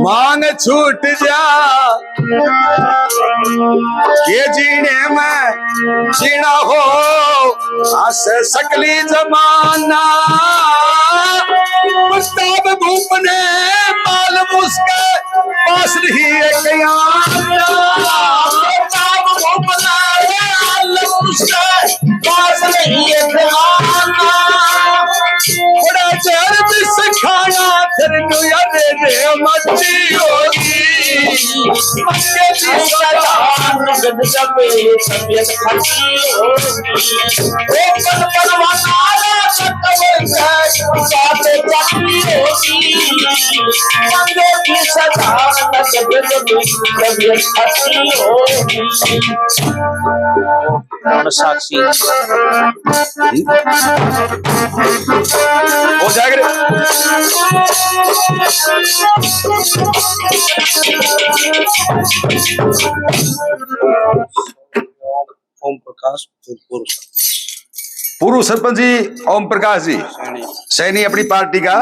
मांग छूट जा के जीने में जीना हो, हंस सकली जमाना। प्रताप भूप ने मालूम उसके पास नहीं एक आना। प्रताप भूप ने मालूम उसके पास नहीं एक आना। बड़ा जहर भी सिखाना, फिर दुआ दे दे मची होगी। मंगे की सहारा नगद सब तबीयत खटी होगी। ओ पल पल वाला तब बातें चटी होगी। मंगे की सहारा नगद सब तबीयत खटी होगी। कौन साक्षी? हो जाएगा रे। ओम प्रकाश, पूर्व सरपंच। पूर्व सरपंच जी ओम प्रकाश जी सैनी। सैनी अपनी पार्टी का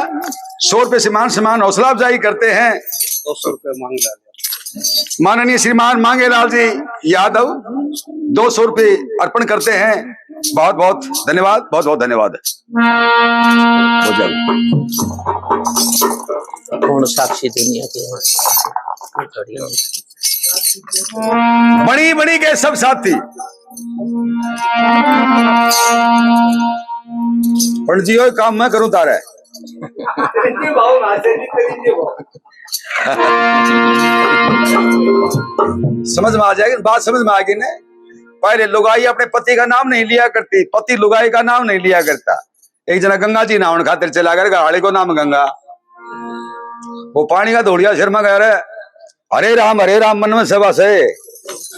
सौ रुपए से मान सम्मान हौसला अफजाई करते हैं। दो सौ रुपए मांग डाले। माननीय श्रीमान मांगेलाल जी यादव दो सौ रुपये अर्पण करते हैं। बहुत बहुत धन्यवाद, बहुत बहुत धन्यवाद। हो जाओ। कौन साक्षी दुनिया के? बड़ी बड़ी के सब साथी। पण जी, यो काम मैं करूं तारे। समझ में आ जाएगी बात, समझ में आ गई ना। पहले लुगाई अपने पति का नाम नहीं लिया करती, पति लुगाई का नाम नहीं लिया करता। एक जना गंगा जी नहावन खातिर चला गया, घर वाले को नाम गंगा, वो पानी का धोड़िया सिर में गया रे, हरे राम हरे राम मन में सब हंसे,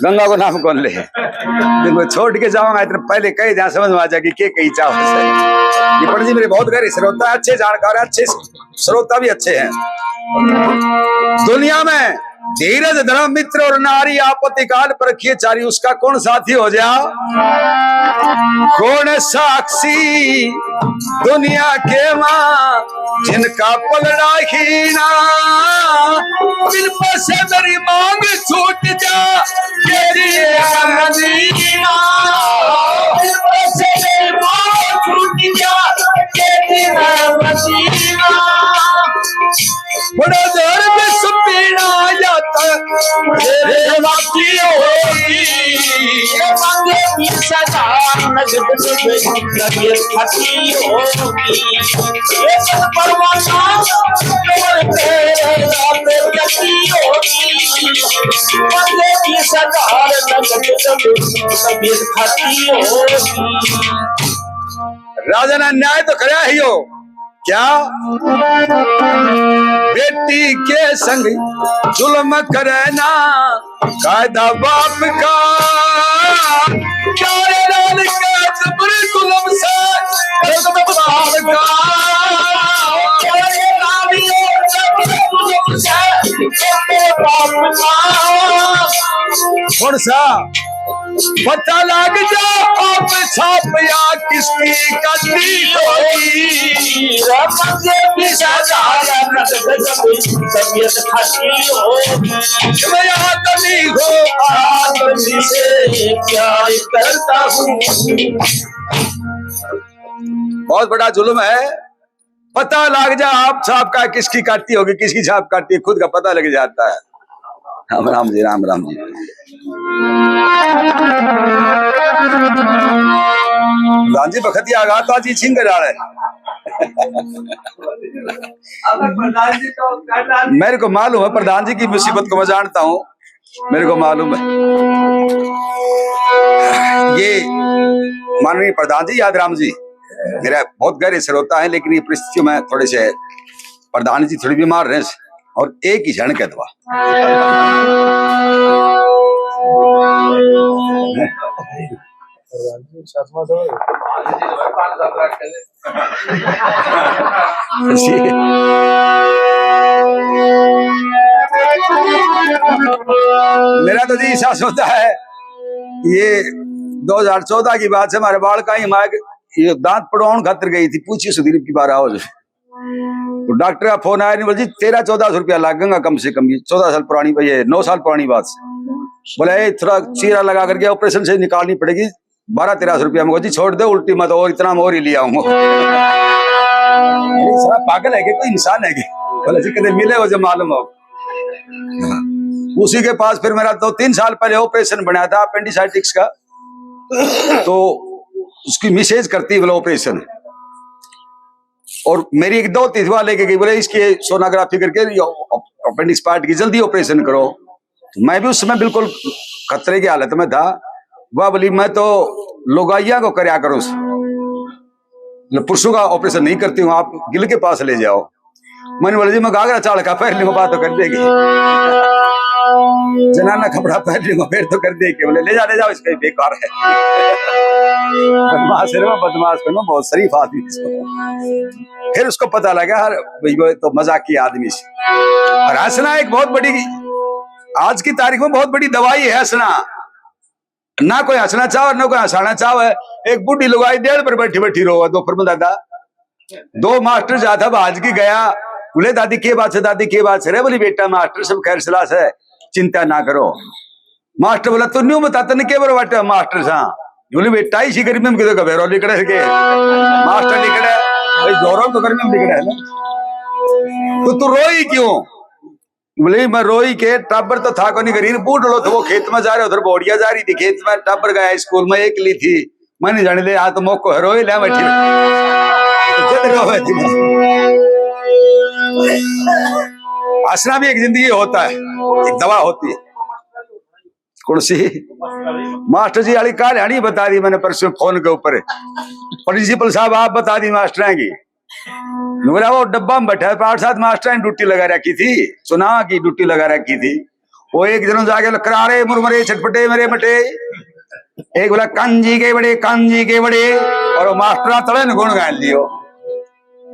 गंगा को नाम कौन ले? देखो, छोड़ के जाऊंगा, इतने पहले कहे, जहाँ समझ में आ जाएगी के कही चाहो से। ये पंडित जी मेरे बहुत गहरे श्रोता है, अच्छे जानकार है, अच्छे श्रोता भी अच्छे हैं। दुनिया में धीरज धर्म मित्र और नारी, आपत्ति काल परखिए चारी, उसका कौन साथी हो जा? कौन साक्षी दुनिया के माँ, जिनका पलड़ा हीना, बिन पैसे मेरी मांग छूट जा, तेरी मदीना। बिन पैसे मेरी मांग छूट जा, तेरी मदीना। बड़ा जोर में सुपीड़ा जाता, तेरे बाकी होगी। मंगे की सदा नजर में तबीयत फटी होगी। ये सब परवाना तेरे रात कटी होगी। मंगे की सदा नजर में तबीयत फटी होगी। राजा ने न्याय तो करया ही हो, क्या? बेटी के संग जुल्म करे ना, कायदा बाप का। प्यारे लाल का जबर जुल्म से, जबर बाप का। प्यारे लाल का जबर जुल्म से, जबर बाप का। कौन सा? पता लग जा आप छाप या किसकी गलती होगी। तबीयत फटी होगी। मैं आदमी हूँ, आदमी से प्यार करता हूँ। बहुत बड़ा जुल्म है। पता लग जा आप छाप का किसकी काटी होगी, किसकी छाप काटी, खुद का पता लग जाता है। राम राम जी, राम राम जी। प्रधान जी बखत ही आगा, ताजी छिंग डाले। मेरे को मालूम है प्रधान जी की मुसीबत को मैं जानता हूँ, मेरे को मालूम है। ये माननीय प्रधान जी याद राम जी मेरा बहुत गहरे श्रोता है, लेकिन ये परिस्थितियों में थोड़े से प्रधान जी थोड़ी बीमार रहे और एक ही क्षण कह दवा। मेरा तो जी ऐसा होता है, ये दो हज़ार चौदह की बात है, हमारे बाल का ही माइक ये दांत पड़वाउण खातर गई थी, पूछी सुदीप की बार आओ जी। तो डॉक्टर का फोन आया, नहीं बोल जी, तेरह चौदह सौ रुपया लगेगा कम से कम। ये चौदह साल पुरानी, ये नौ साल पुरानी बात है। बोला, "ए, थोड़ा चीरा लगा करके ऑपरेशन से निकालनी पड़ेगी बारह तेरह सौ रुपया।" मैं कहा, "जी छोड़ दे, उल्टी मत, और इतना मैं और ही ले आऊंगा।" ये साला पागल है कि कोई इंसान है कि? बोला, "जी कदे मिले हो जब मालूम हो।" उसी के पास फिर मेरा दो तीन साल पहले ऑपरेशन बनाया था अपेंडिसाइटिस का, तो उसकी मिसेज करती बोला ऑपरेशन। और मेरी एक दोस्त थी, वह लेके गई, बोले, "इसकी सोनोग्राफी करके अपेंडिक्स पार्ट की जल्दी ऑपरेशन करो।" तो मैं भी उस समय बिल्कुल खतरे की हालत में था। वह बोली, "मैं तो लुगाइयां को करया करूं, मतलब पुरुषों का ऑपरेशन नहीं करती हूँ, आप गिल के पास ले जाओ।" मैंने बोला, "जी मैं घाघरा चाल का पहन लूंगा, बात तो कर देगी, जनाना कपड़ा पहन लूंगा, फिर तो कर देगी।" बोले, "ले जा, ले जाओ, इसका ही बेकार है।" बदमाश है रे, बदमाश करो, बहुत शरीफ आदमी। फिर उसको पता लगा, हर भाई वो तो मजाकी आदमी से। और हंसना एक बहुत बड़ी, आज की तारीख में बहुत बड़ी दवाई है हंसना। ना कोई हंसना चाहे, ना कोई हंसाना चाहे। एक बूढ़ी लुगाई डेढ़ पर बैठी बैठी रोवे, दो पर दादा। दो मास्टर जाता भाज की गया, बोले, "दादी के बात है, दादी के बात है रे?" बोली, "बेटा मास्टर सब खैर सलाह से, चिंता ना करो।" मास्टर बोला, "तू न्यू बता, तने के बार बाटे मास्टर सा?" बोले, "बेटा इसी गर्मी में किधर घबेरो लिकड़े के मास्टर लिकड़े, भाई जोरों तो गर्मी में लिकड़े है ना, तो तू रोई क्यों?" बोले, "मैं रोई के, टाबर तो था कोनी घरी, बूढ़ लो तो वो खेत में जा रहे, उधर बोड़िया जा रही थी खेत में, टाबर गया स्कूल में, एकली थी, मैं नहीं जाने दे, आ तो मौको है, रोई ले बैठी।" तो जद रोवे थी। हंसना भी एक जिंदगी होता है, एक दवा होती है। कौन सी? मास्टर जी वाली कहानी बता दी मैंने परसों फोन के ऊपर। प्रिंसिपल साहब आप बता दी मास्टर की। बोला, वो डब्बा में बैठा है, पाँच सात मास्टर ने ड्यूटी लगा रखी थी, चुनाव की ड्यूटी लगा रखी थी। वो एक जनो जाके बोला, "करारे मुरमरे छटपटे मेरे मटे।" एक बोला, "कांजी के बड़े, कांजी के बड़े।" और वो मास्टर तले ने गुण गाल दियो।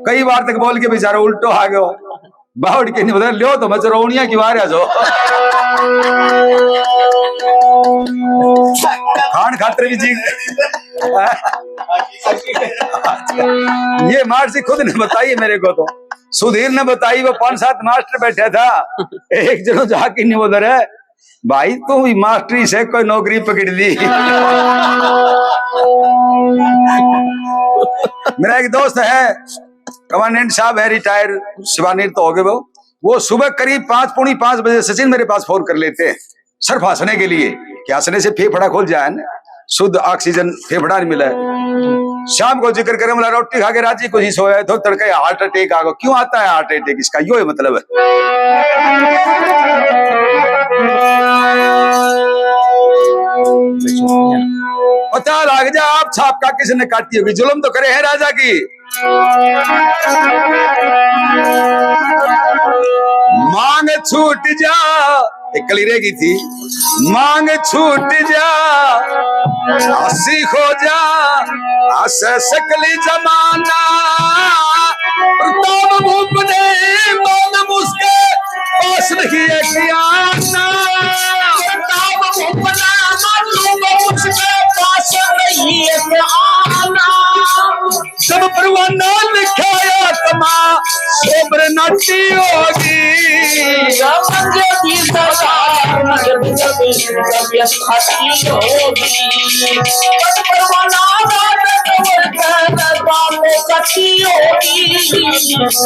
कई बार तक बोल के बेचारा उल्टो आ गयो। बावड़ के नहीं बता, "लियो तो मैं चरौनिया की बाहर आ जाओ।" खान खातर भी जी। ये मास्टर जी खुद ने बताई है मेरे को, तो सुधीर ने बताई। वो पांच सात मास्टर बैठा था, एक जनो जाके नहीं बोल रहा, भाई तू भी मास्टरी से कोई नौकरी पकड़ ली। मेरा एक दोस्त है, कमांडेंट साहब है, रिटायर, सेवानिवृत्त हो गए वो। वो सुबह करीब पाँच, पौनी पाँच बजे सचिन मेरे पास फोन कर लेते हैं, सिर्फ हंसने के लिए, कि हंसने से फेफड़ा खुल जाए ना, शुद्ध ऑक्सीजन फेफड़ा नहीं मिला है। शाम को जिक्र करें, बोला, रोटी खा के राजी खुशी सोया है, तो तड़के हार्ट अटैक आ गया। क्यों आता है हार्ट अटैक? इसका यो ही मतलब है। पता लग जा आप, छाप का किसने काटी होगी, जुल्म तो करे है राजा की। मांग छूट जा, एक कली रह गई थी। मांग छूट जा, हंसी खो जा, हंस सकली जमाना। प्रताप भूप ने मालूम उसके पास नहीं है कियाना। प्रताप भूप ने मालूम उसके पास नहीं है कियाना। जब परवाना लिखाया आत्मा सोबर नाटी होगी। समझ भी सदा मगर जब तबीयत फटी होगी। जब परवाना नाटक वर्तन बात कटी होगी।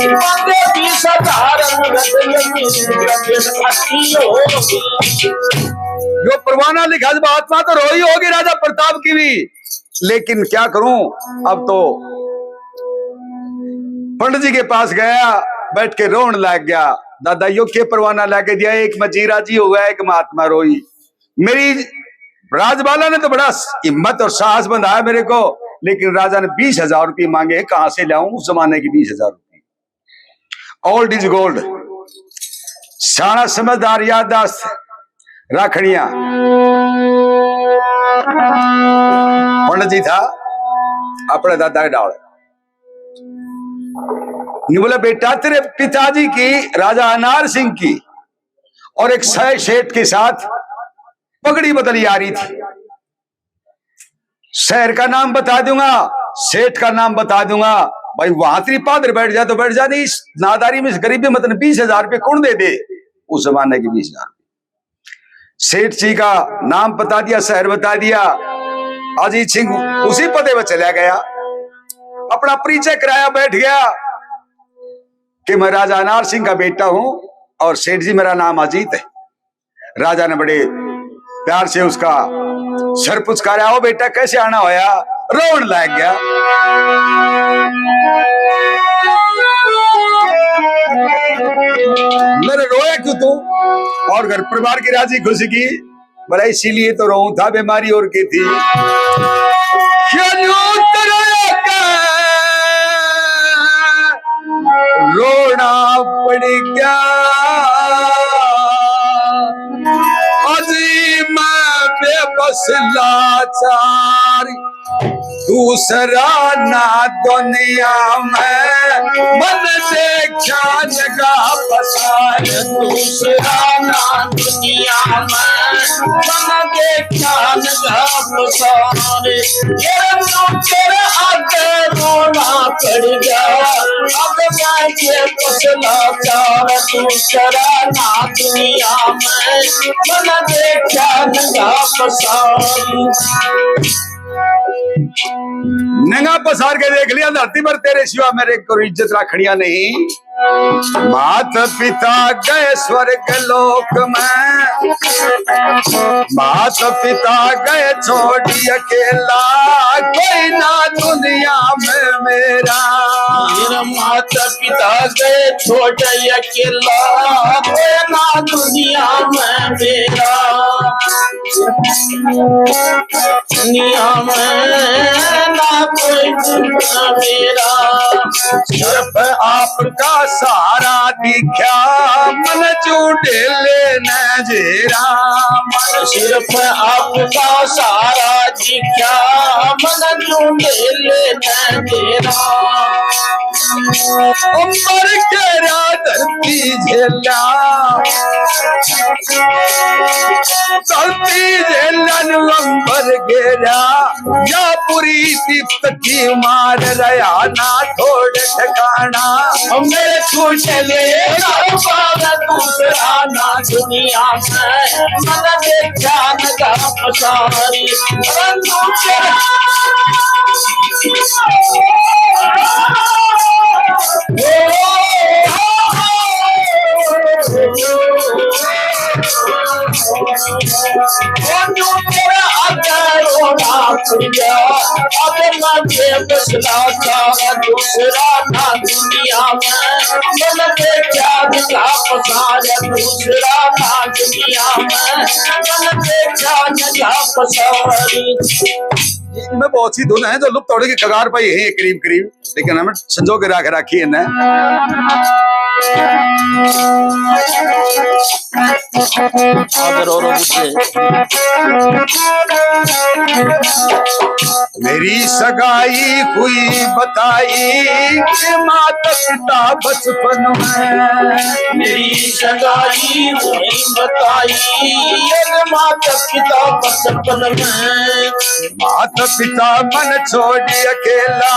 मगर भी सदा मगर जब तबीयत फटी होगी। जो परवाना लिखा जब आत्मा तो रोई होगी राजा प्रताप की भी। लेकिन क्या करूं, अब तो पंडित जी के पास गया, बैठ के रोन लग गया। दादा यो के परवाना लेके दिया, एक में जी राजी हो गया, एक में आत्मा रोई। मेरी राजबाला ने तो बड़ा हिम्मत और साहस बंधाया मेरे को, लेकिन राजा ने बीस हजार रुपये मांगे, कहाँ से लाऊं उस जमाने की बीस हजार रुपये? Old is gold। सियाणा समझदार याददाश्त राखणिया। पंडित जी था अपने दादा के डाल। नहीं बोला, बेटा, तेरे पिताजी की, राजा अनार सिंह की और एक शे-, सेठ के साथ पगड़ी बदली आ रही थी। शहर का नाम बता दूंगा, सेठ का नाम बता दूंगा। भाई, वहां तेरी पादर बैठ जा तो बैठ जा, नहीं इस नादारी में, इस गरीबी में तने बीस हजार रुपये कौन दे दे? उस जमाने के बीस हजार। सेठ जी का नाम बता दिया, शहर बता दिया। अजीत सिंह उसी पते पर चला गया, अपना परिचय कराया, बैठ गया कि मैं राजा अनार सिंह का बेटा हूं और सेठ जी, मेरा नाम अजीत है। राजा ने बड़े प्यार से उसका सर पुचकारा, "ओ बेटा, कैसे आना होया?" रोन लग गया। मेरे रोया क्यों तू? और घर परिवार की राजी खुशी की, बोला, "इसीलिए तो रोऊं था, बीमारी और की थी।" क्यों यूं तरह का रोना पड़ गया। अजी मैं बेबस लाचार, दूसरा ना दुनिया में मन देखा जगह पसार। दूसरा ना दुनिया में मन देखा जगह पसार। ये नौकर आके रोना पड़ गया। अब मैं ये कुछ लाचार, दूसरा ना दुनिया में मन देखा नंगा पसार। नंगा पसार के देख लिया धरती पर, तेरे सिवा मेरे को इज्जत रखनिया नहीं। माता पिता गए स्वर्ग लोक में, माता पिता गए छोड़ी अकेला, कोई ना दुनिया में मेरा। मेरा माता पिता गए छोड़ अकेला, कोई ना दुनिया में मेरा। दुनिया में ना कोई दूसरा मेरा। सिर्फ आपका सहारा दिख्या, मन झूठे लेने जेरा। सिर्फ आपका सहारा दिख्या, मन झूठे लेने जेरा। उम्र के रा धरती झेला, चलती जेलन लंबर गेरा, या पूरी तिप्त की मार रहा ना छोड़ ठिकाना। मेरे छूटे ले ना पावे दूसरा ना दुनिया में, मन देखा न का पसारी। दूसरा ना दुनिया में, मन देखा न का पसारी। दूसरा ना दुनिया में, मन देखा न का पसारी। इनमें बहुत सी धुन है जो लुप्त होने के कगार पर ही है करीब करीब, लेकिन हमें संजो के रख रखी है ना। आदर और बुद्धि। मेरी सगाई हुई बताई कि माता पिता बचपन में। मेरी सगाई हुई बताई ये माता पिता बचपन में। माता पिता मन छोड़ अकेला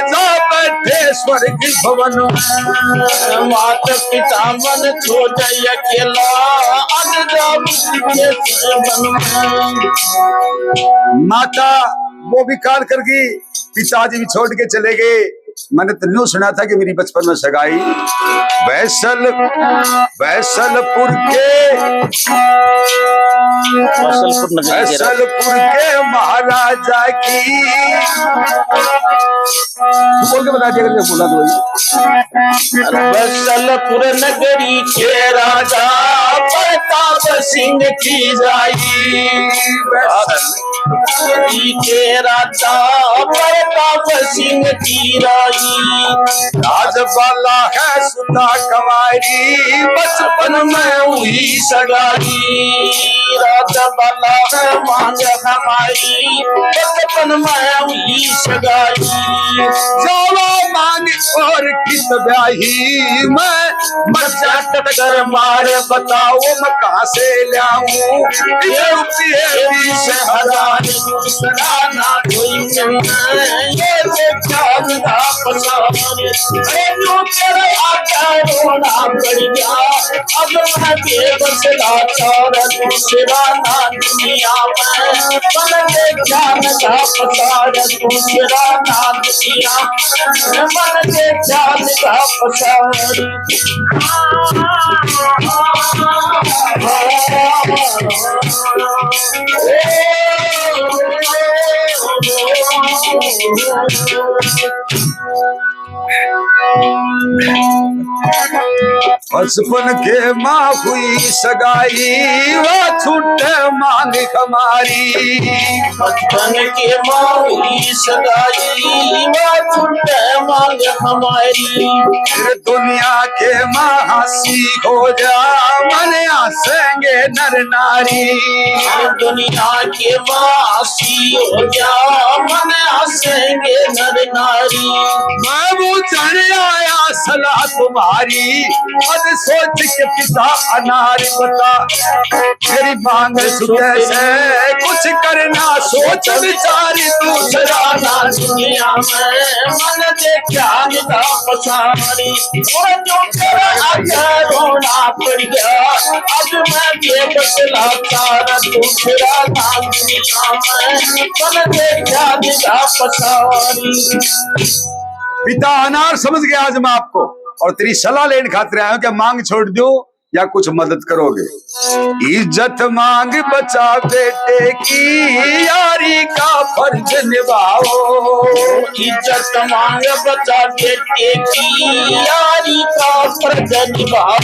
जा बैठे स्वर्ग भवन में। माता पिता मन छोड़ अकेला आज जा बैठे स्वर्ग भवन में। माता वो भी काल कर गई, पिताजी भी छोड़ के चले गए। मैंने तो न्यू सुना था कि मेरी बचपन में सगाई बैसल, बैसलपुर के, बैसलपुर नगरी के बैसलपुर के महाराजा की। तू बोल के बता दिया, अगर बोला तो। बैसलपुर नगरी के राजा प्रताप सिंह की जाई। बैसल नगरी के राजा प्रताप सिंह की राई। राजबाला है सुधा कंवारी, बचपन में हुई सगाई। राजबाला है मांग हमारी, बचपन में हुई सगाई। जावा मांग और किस ब्याही में, मर जा टक्कर मार, बताओ मैं कहाँ से लाऊं ये रुपये बीस हजार। दूसरा ना कोई मिलना, ये देखा ना पसंद। अरे न्यू तेरे आका रोना पड़ गया, अब मैं बेबस लाचार, दूसरा ना दुनिया में, मन देखा ना पसंद, दूसरा ना दुनिया में, मन देखा ना पसंद। बचपन के माँ हुई सगाई, वो छूटे मांग हमारी। बचपन के माँ हुई सगाई, वो छूटे मांग हमारी। फिर दुनिया के माँ हंसी हो जा, मन हंसेंगे नर नारी। फिर दुनिया के माँ हंसी हो जा, मन हंसेंगे नर नारी। मैं वो चढ़ आया सलाह तुम्हारी, मत सोच के पिता अनार बता। मेरी मांग सुखे से कुछ करना सोच विचार, दूसरा ना दुनिया में, मन देखा ना पसारी। और जो कर आगे रोना पड़ गया, अब मैं बेबस लाचार, दूसरा ना दुनिया में, मन देखा ना पसारी। पिता अनार समझ गया आज मैं आपको, और तेरी सलाह लेने खातिर आया हूँ, क्या मांग छोड़ दूं या कुछ मदद करोगे? इज्जत मांग बचा बेटे की, यारी का फर्ज निभाओ। इज्जत मांग बचा बेटे की, यारी का फर्ज निभाओ।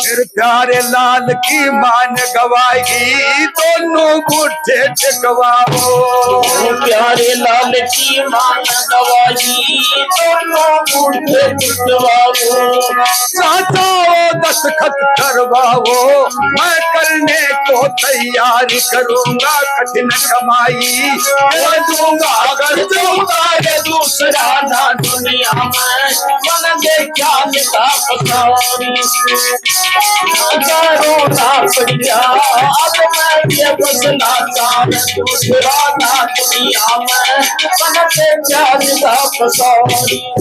फिर प्यारे लाल की मान गवाही, दोनों बूढ़े टिकवाओ। प्यारे लाल की मान गवाही, दोनों बूढ़े टिकवाओ। चाचा वो दस्तखत करवाओ, मैं करने को तैयार करूंगा कठिन कमाई। मैं दूंगा अगर दूंगा ये दूसरा ना दुनिया में, मन देखा ना पसारी। बढ़िया, अब मैं ये बदला चाहूं, पुराना दुनिया में मन के प्यार का पसौड़ी।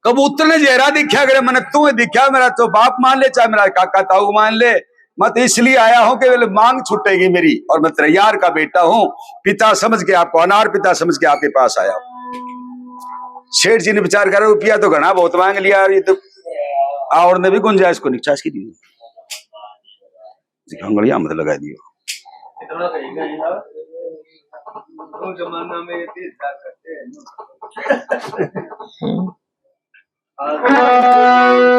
कबूतर ने जहरा दिखा करे, मैंने तू ही दिखा, मेरा तो बाप मान ले, चाहे मेरा काका ताऊ मान ले, मैं तो इसलिए आया हूं कि वे मांग छूटेगी मेरी, और मैं तेरे यार का बेटा हूं, पिता समझ के आपको, अनार पिता समझ के आपके पास आया हूं। सेठ जी ने विचार करा, रुपया तो घना बहुत मांग लिया, और ये तो और ने भी गुंजाइश को निचास की दी, घंगड़िया मत लगा दियो। इतना सही नहीं था। वो जमाना में ये तीस हजार करते हैं।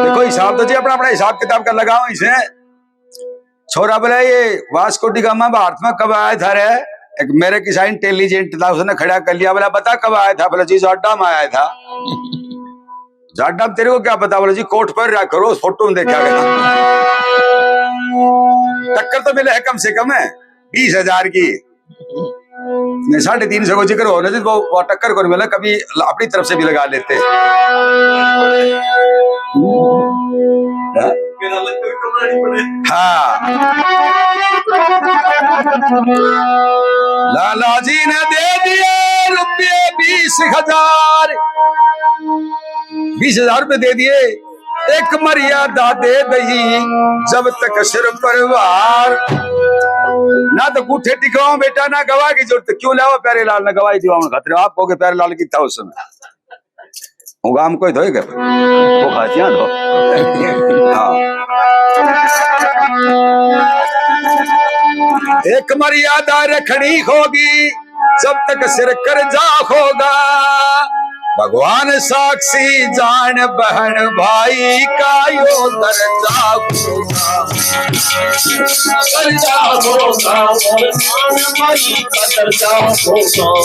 देखो, हिसाब तो जी अपना, अपना हिसाब किताब का लगाओ इसे। छोरा बोला, "ये वास्को डी गामा भारत में कब आया था रे?" एक मेरे किसा इंटेलिजेंट था, उसने खड़ा कर लिया, बोला, "बता कब आया था?" बोला, "जी जाडा में आया था।" "जाडा में तेरे को क्या पता?" बोला, "जी कोट पर रहा करो, फोटो में देखा गया।" टक्कर तो मिले है कम से कम है बीस हजार की। नहीं, साढ़े तीन सौ को जिक्र हो ना जी, वो, वो टक्कर को नहीं मिला, कभी ल-, अपनी तरफ से भी लगा लेते। हाँ। हाँ। लाला जी ने दे दिए रुपये बीस हजार, बीस हजार रुपये दे दिए। एक मर्यादा दे दई जब तक सिर पर भार। ना तो गुठे टिकाओ बेटा, ना गवाह की जरूरत। क्यों लाओ प्यारे लाल ने गवाही दिवावन खातिर? आप कहोगे प्यारे लाल की था उस समय। वो गाम कोई धोएगा? वो खासियां धो। हाँ। एक मर्यादा रखनी होगी जब तक सिर कर्जा होगा। भगवान साक्षी जान बहन भाई का यो दर्जा होगा। दर्जा होगा, भगवान भाई का दर्जा होगा।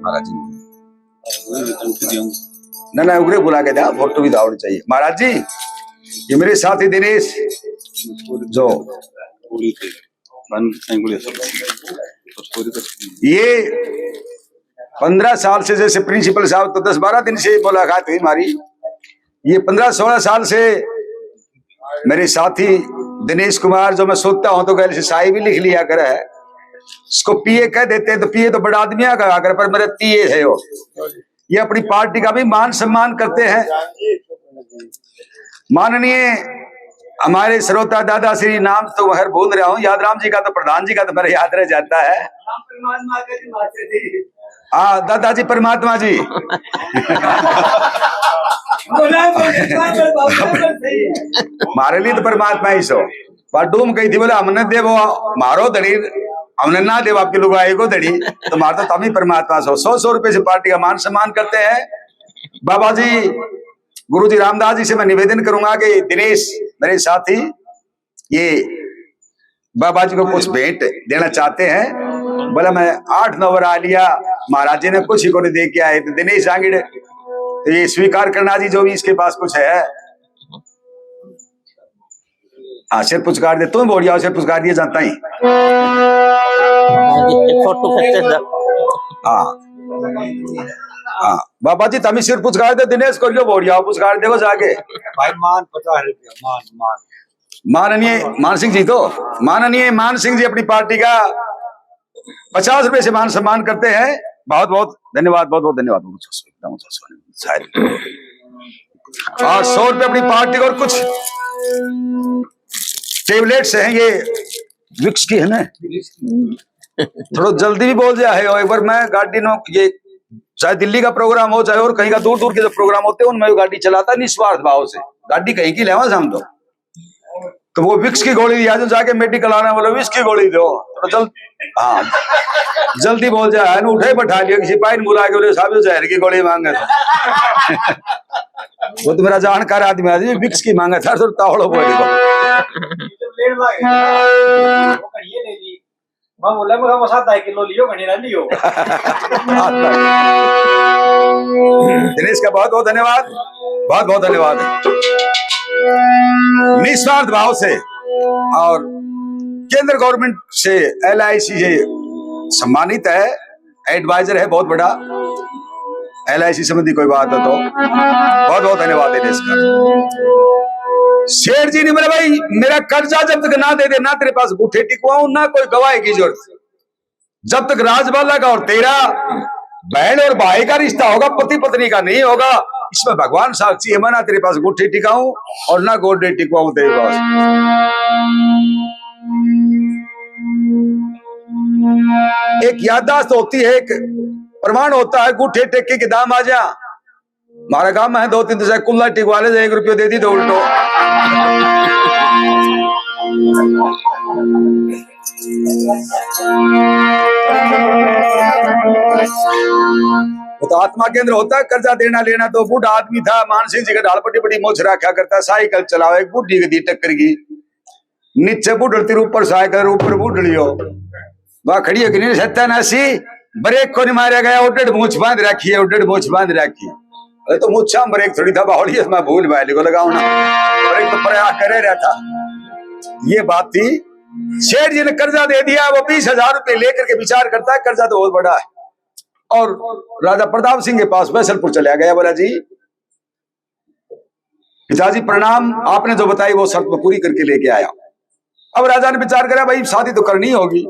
महाराज जी। ना, ना, उगरे बुला के दे, फोटो भी तो आवनी चाहिए। महाराज जी, ये मेरे साथी दिनेश, जो ये पन्द्रह साल से, जैसे प्रिंसिपल साहब तो दस बारह दिन से मुलाकात हुई हमारी, ये पन्द्रह सोलह साल से मेरे साथी दिनेश कुमार, जो मैं सोता हूं तो गैल से साई भी लिख लिया करे है। इसको पीए कह देते हैं, तो पीए तो बड़ा आदमी आ गया अगर, पर मेरे पीए है वो। ये अपनी पार्टी का भी मान सम्मान करते हैं। माननीय हमारे श्रोता दादा श्री, नाम तो मैं भूल रहा हूँ, याद राम जी का तो, प्रधान जी का तो मेरा याद रह जाता है। हाँ, दादाजी परमात्मा जी। म्हारे लिए तो परमात्मा ही सो। पर डूम कही थी, बोले, "हमने देवो म्हारो धड़ी, हमने ना देवो आपकी लुगाई को धड़ी, तो म्हारे तो तम ही परमात्मा सो।" सौ सौ रुपए से पार्टी का मान सम्मान करते हैं। बाबा जी, गुरु जी रामदास जी से मैं निवेदन करूंगा कि दिनेश, मेरे साथी, ये बाबा जी को कुछ भेंट देना चाहते हैं। बोला, "मैं आठ नौ बार आ लिया, महाराज जी ने कुछ ही को नहीं दे के आए।" तो दिनेश जांगिड़, तो ये स्वीकार करना जी, जो भी इसके पास कुछ है। हाँ, सिर पुचकार दे, तुम बोलिया, सिर पुचकार दिए जाता ही। फोटो खींचे जा। हाँ, हाँ, बाबा जी, तमी सिर पुचकार दे, दिनेश को लियो बोलिया, पुचकार देखो जाके। भाई, मान पचास रुपया, मान, मान। माननीय मान सिंह जी, तो माननीय मान सिंह जी अपनी पार्टी का पचास रुपए से मान सम्मान करते हैं। बहुत बहुत धन्यवाद, बहुत बहुत धन्यवाद। और सौ रुपए अपनी पार्टी को, और कुछ टैबलेट्स हैं, ये विक्स की है ना, थोड़ा जल्दी भी बोल जाए हो। एक बार मैं गाड़ी नो, ये चाहे दिल्ली का प्रोग्राम हो, चाहे और कहीं का, दूर दूर के जो प्रोग्राम होते हैं, उनमें भी गाड़ी चलाता है निस्वार्थ भाव से। गाड़ी कहीं की लेवा हम तो तो वो विक्स की गोली दिया, जो जाके मेडिकल आने वाले, विक्स की गोली दो, तो जल-, हाँ, जल्दी बोल जाए, है ना, उठे बैठा लिया, किसी पाइन बुला के बोले, "साहब, जो जहर की गोली मांगे थे।" वो तो मेरा जानकार आदमी है जी, विक्स की मांगे था, तो तावड़ो बोल दो। मैं बोला, मैं बस आधा किलो लियो, घणी ना लियो। दिनेश का बहुत बहुत धन्यवाद, बहुत बहुत धन्यवाद। निस्वार्थ भाव से और केंद्र गवर्नमेंट से, एलआईसी से सम्मानित है, एडवाइजर है बहुत बड़ा। एल आई सी संबंधी कोई बात हो तो बहुत बहुत धन्यवाद देने इसका। सेठ जी ने बोला, भाई, मेरा कर्जा जब तक ना दे दे, ना तेरे पास गुठे टिकवाऊं, ना कोई गवाही की जरूरत। जब तक राजबालक और तेरा बहन और भाई का रिश्ता होगा, पति पत्नी का नहीं होगा, इसमें भगवान साक्षी है, मैं ना तेरे पास गुठे टिकाऊं और ना गोडे टिकवाऊं तेरे पास। एक याददाश्त होती है, एक प्रमाण होता है, गुठे टेके के दाम आ जा। हमारे गांव में है दो तीन, तो चाहे कुल्ला टिकवा ले, एक रुपये दे दी तो उल्टो। वो तो आत्मा केंद्र होता है, कर्जा देना लेना। तो बूढ़ा आदमी था, मानसिंह जी का ढाल, बड़ी बड़ी मोछ रखा करता, साइकिल चलाओ, एक बूढ़ी गदी टक्कर गई, नीचे बूढ़ल तिर, ऊपर साइकिल, ऊपर बूढ़लियो। वहां खड़ी होगी, नहीं सत्यानाशी, ब्रेक को नहीं मारा गया, उडड़ मूछ बांध रखी है, उडड़ मूछ बांध रखी। अरे तो मूछा में ब्रेक थोड़ी था, बावली, मैं भूल भाई को लगाओ ना, ब्रेक तो प्रयाग करे रहा था। ये बात थी, सेठ जी ने कर्जा दे दिया, वो बीस हजार रुपये लेकर के विचार करता है, कर्जा तो बहुत बड़ा है। और राजा प्रताप सिंह के पास बैसलपुर चला गया, बोला, जी, पिताजी प्रणाम, आपने जो बताई वो शर्त मैं पूरी करके लेके आया। अब राजा ने विचार करा, भाई, शादी तो करनी होगी,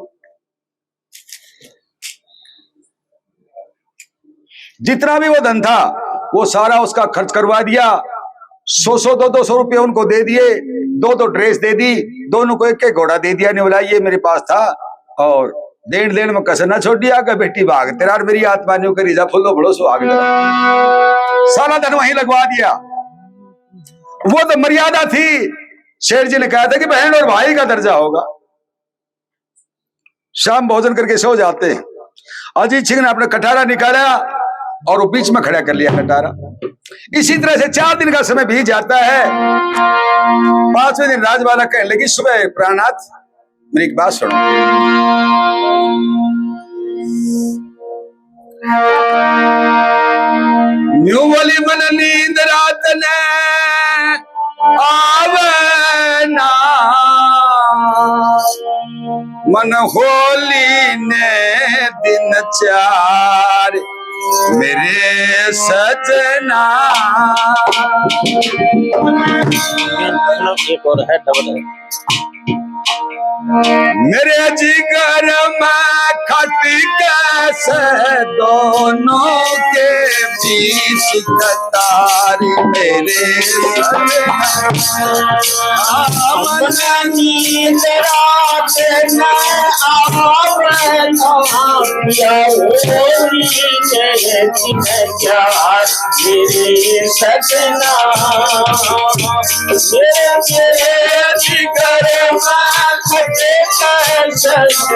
जितना भी वो धन था वो सारा उसका खर्च करवा दिया। सौ सौ, दो दो सौ रुपये उनको दे दिए, दो दो ड्रेस दे दी, दोनों को एक एक घोड़ा दे दिया। ने बोला, ये मेरे पास था और देन लेन में कसर ना छोड़ी, आगे बेटी भाग तेरा और मेरी आत्मा न्यू करी जा, फुल्लो फुल्लो सुहाग तेरा। सारा धन वहीं लगवा दिया। वो तो मर्यादा थी, सेठ जी ने कहा था कि बहन और भाई का दर्जा होगा। शाम भोजन करके सो जाते हैं। अजीत सिंह ने अपना कटारा निकाला और वो बीच में खड़ा कर लिया कटारा। इसी तरह से चार दिन का समय बीत जाता है। पांचवें दिन राजबाला कहने लगी, सुबह प्राणनाथ, मेरी एक बात सुनो। न्यू बोली, मन नींद रात ने आवे ना, मन होली ने दिन चार, मेरे सजना। एक और है, डबल है। मेरे जिगर में खट कैसे दोनों के बीच कतार, मेरे आवन नींद रात न आवे ना, या होली में दिन चार, मेरे सजना। मेरे जिगर में खटे कैसे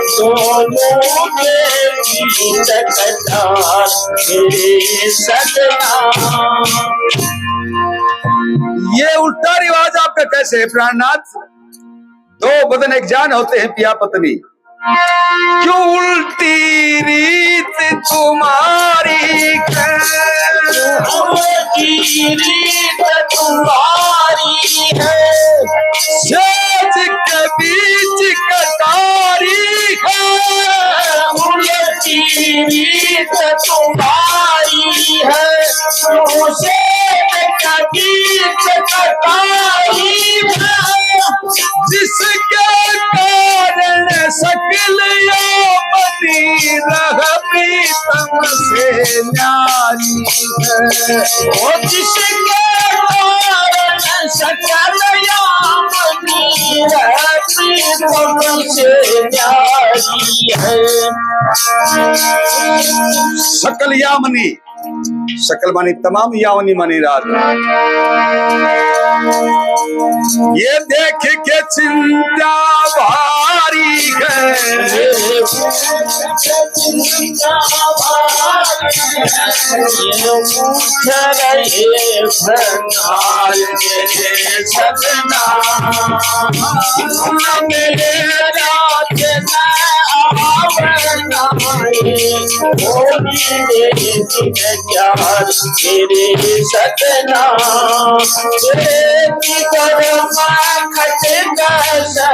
दोनों के बीच कतार, मेरे सजना। ये उल्टा रिवाज आपका कैसे है प्राणनाथ? दो बदन एक जान होते हैं पिया पत्नी। क्यों उल्टी रीत तुम्हारी है, उल्टी रीत तुम्हारी है, सेज के बीच कटारी है, उल्टी रीत तुम्हारी है, सेज के बीच कटारी है। जिसके कारण सकल यामनी रह प्रीतम से न्यारी है। ओ जिसके कारण सकल यामनी रह प्रीतम से न्यारी है। सकल यामनी, सकल मानी तमाम यावनी मानी रात। ये देख के चिंता भारी है, चिंता भारी है। ये पूछ रहे भंडार के सतना, मेरे रात में आवे ना, होली में प्यार मेरे सजना, एक गरमा खटका सा,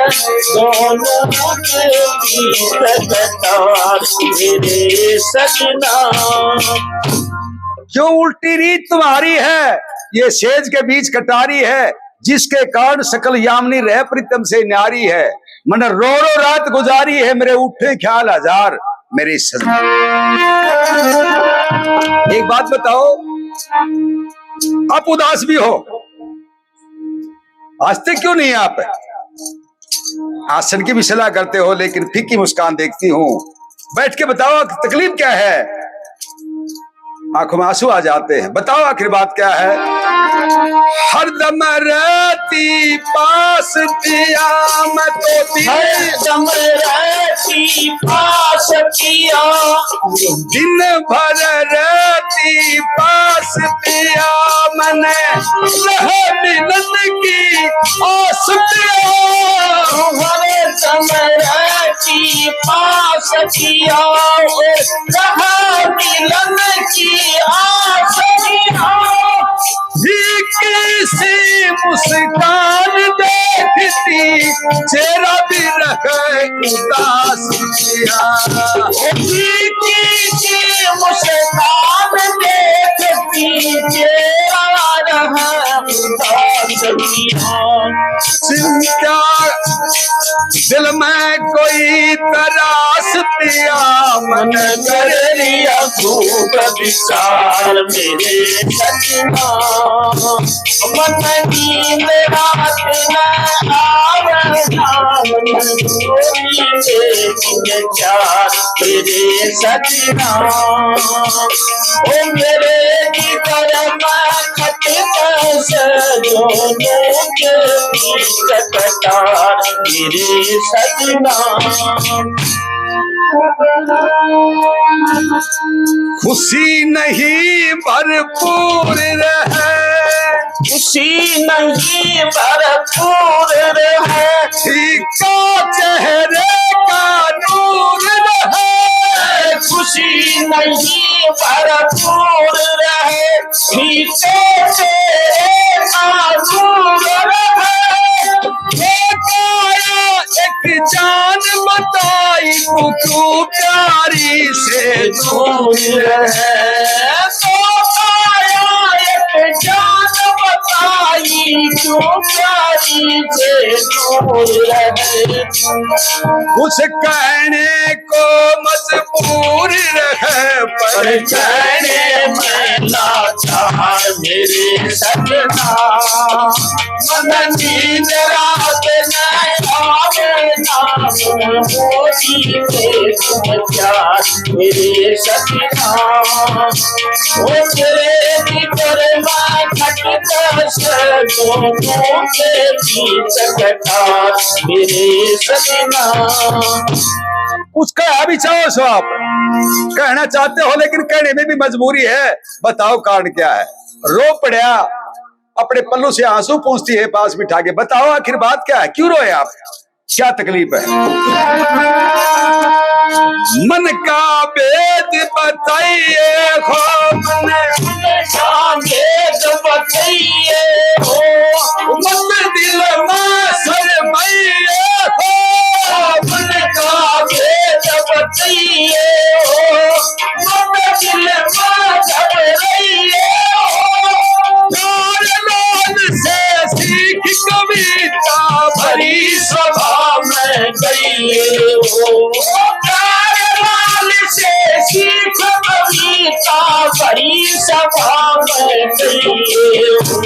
दोनों के बीच कटार मेरे सजना। क्यों उल्टी रीत तुम्हारी है, ये सेज के बीच कटारी है, जिसके कारण सकल यामिनी रह प्रीतम से न्यारी है। मैंने रो रो रात गुजारी है, मेरे उठे ख्याल हजार मेरी सजना। एक बात बताओ, आप उदास भी हो, हंसते क्यों नहीं आप? आसन की भी सलाह करते हो, लेकिन फीकी मुस्कान देखती हूँ। बैठ के बताओ, तकलीफ क्या है? आंखों में आंसू आ जाते हैं। बताओ, आखिर बात क्या है? हरदम रहती पास पिया, मैं तो दिन हरदम रहती पास पिया। दिन भर रहती पास पिया, मैंने रह मिलन की आस पिया। हरदम रहती पास पिया, रह मिलन की आस पिया। फीकी सी मुस्कान देखती, चेहरा भी रहे उदास पिया। फीकी सी मुस्कान देखती, चेहरा रहे उदास पिया। चिंता दिल में कोई तरास पिया, मन कर लिया खूब विचार मेरे सजना। मन नींद रात न आवे, नाम नूरी में तुझे प्यार मेरे सजना। ओ मेरे जिगर में खटता सजनों के बीच कटार मेरे सजना। खुशी नहीं भरपूर रहे, खुशी नहीं भरपूर रहे, फीका चेहरे का नूर रहे। खुशी नहीं भरपूर रहे, फीके चेहरे का नूर रहे। बेकाया एक जान बताई, तू क्यों प्यारी से दूर रहे। बेकाया एक जान बताई, तू प्यारी से दूर रहे। कुछ कहने को मजबूर रहे, पर कहने में लाचार मेरे सजना। मन नींद रात न आवे, नाम नूरी में तुझे प्यार मेरे सजना। ओ तेरे भीतर में खटता सजनों के बीच कटार मेरे सजना। कुछ कहा भी चाहो सो आप, कहना चाहते हो, लेकिन कहने में भी मजबूरी है। बताओ कारण क्या है? रो पड़ा, अपने पल्लू से आंसू पूछती है पास बिठा के। बताओ आखिर बात क्या है, क्यों रोए आप, क्या तकलीफ है? मन का भेद बताइए हो, मन का भेद बताइए हो, मत दिल में शरमाइए हो। मन का भेद बताइए हो, मत दिल में घबराइए हो। प्यारे लाल से सीख कविता भरी सभा में गइए हो। प्यारे लाल से सीख कविता भरी सभा में गइए हो।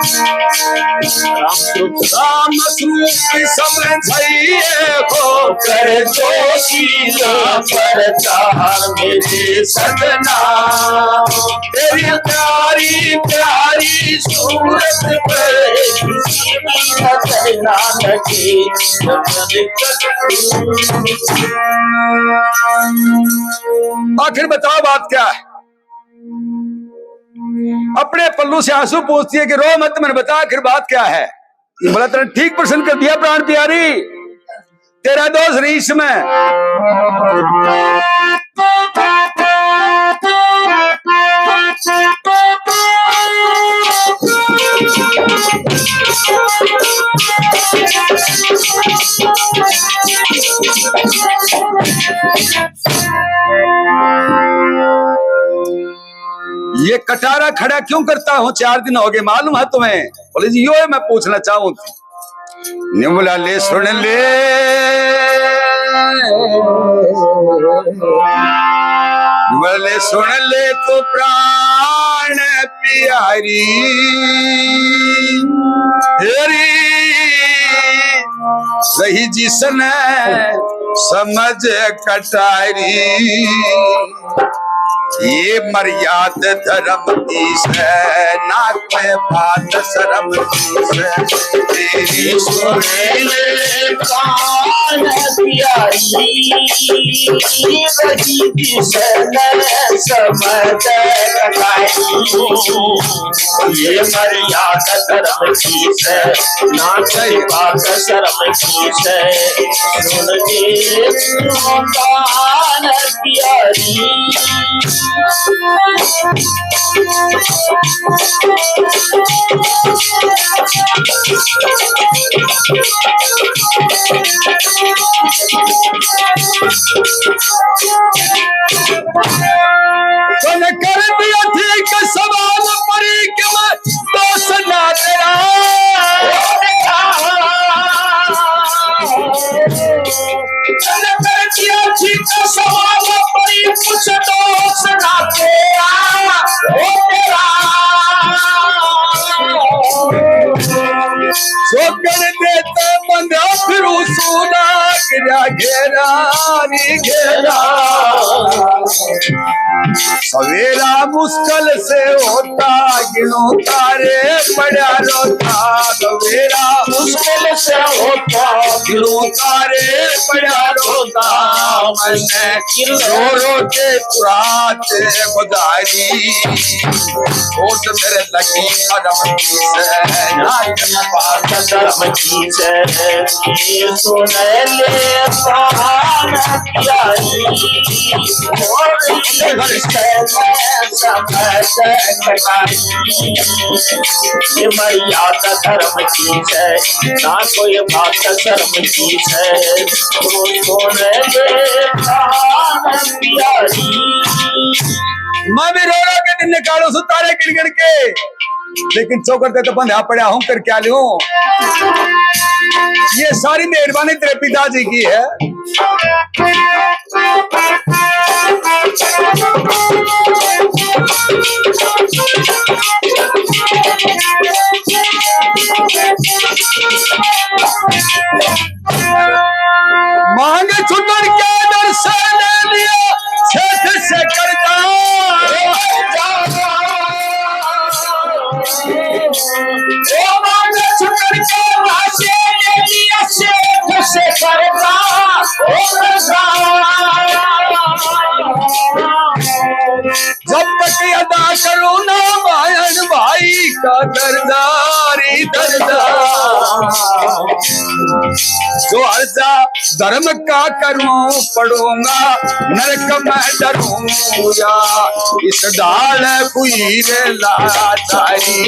राम स्वरूप, राम स्वरूप समझाइए हो, कर दो शीला प्रचार मेरे सजना। तेरी प्यारी प्यारी सूरत पर किसी की नजर ना लगे। आखिर बताओ बात क्या है? अपने पल्लू से आंसू पूछती है कि रो मत, मैंने बता आखिर बात क्या है। ये बोला, तेरा ठीक प्रश्न कर दिया प्राण प्यारी, तेरा दोष नहीं इसमें। ये कटारा खड़ा क्यों करता हूँ? चार दिन हो गए, मालूम है तुम्हें? बोले, जी, यो है, मैं पूछना चाहूँ थी। न्यू बोला, ले सुन ले, बोले, सुन ले तू प्राण प्यारी, तेरी रही जिसने समझ कटारी। ये मर्याद धर्म की से, ना कोई बात शर्म की से। तेरी सुन ले कान प्यारी, रही जिसने समझ कटारी। ये मर्यादा धर्म की से, ना कोई बात शर्म की से। सुन के कान प्यारी। तूने कर दिया ठीक सवाल परी के मैं दोस्त ना तेरा। तूने कर दिया ठीक सवाल परी कुछ दोस्त ना तेरा। ओ तेरा। सोगन देते बंदा फिर सूना गिरा घेरा नी घेरा। सवेरा मुश्किल से होता, गिणूं तारे पड़ा रोता। सवेरा मुश्किल से होता, गिणूं तारे पड़ा रोता। मैंने रो रो के रात गुजारी, चोट मेरे लगी करम की से, ना बात करम की से। ये सुन ले प्राण प्यारी, और ये मर्यादा धर्म की से, ना कोई बात शर्म की से। तो सुन ले प्राण प्यारी। मैं भी रो रो के दिन निकालूं सु तारे गिण गिण के, लेकिन चौकट ते तो बंधा पड़ा हूं, कर क्या लूं? ये सारी मेहरबानी तेरे पिताजी की है। मांग छुटन के दर से ले लिया, सेठ से करता। ओ मांग छुटन के दर से ले लिया, सेठ से करता। ओ करता। जब तक अदा करूं ना मायन भाई का दरदारी दरदा, जो अर्जा धर्म का करूं पड़ूंगा नरक में डरूंगा। इस डाल कुई रे लाचारी,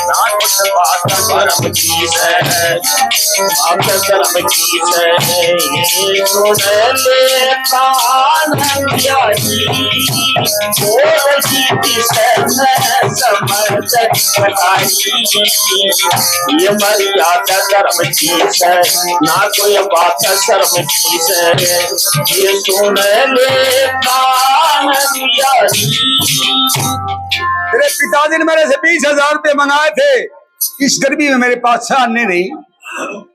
ना कुछ बात धर्म की है। बात धर्म की से, सुन ले कान प्यारी, बोल जी की से समझ आई। ये मर्यादा धर्म की से, ना कोई बात शर्म की से। ये सुन ले कान प्यारी। तेरे पिताजी ने मेरे से बीस हजार रुपए मंगाए थे, इस गर्मी में मेरे पास से आने नहीं।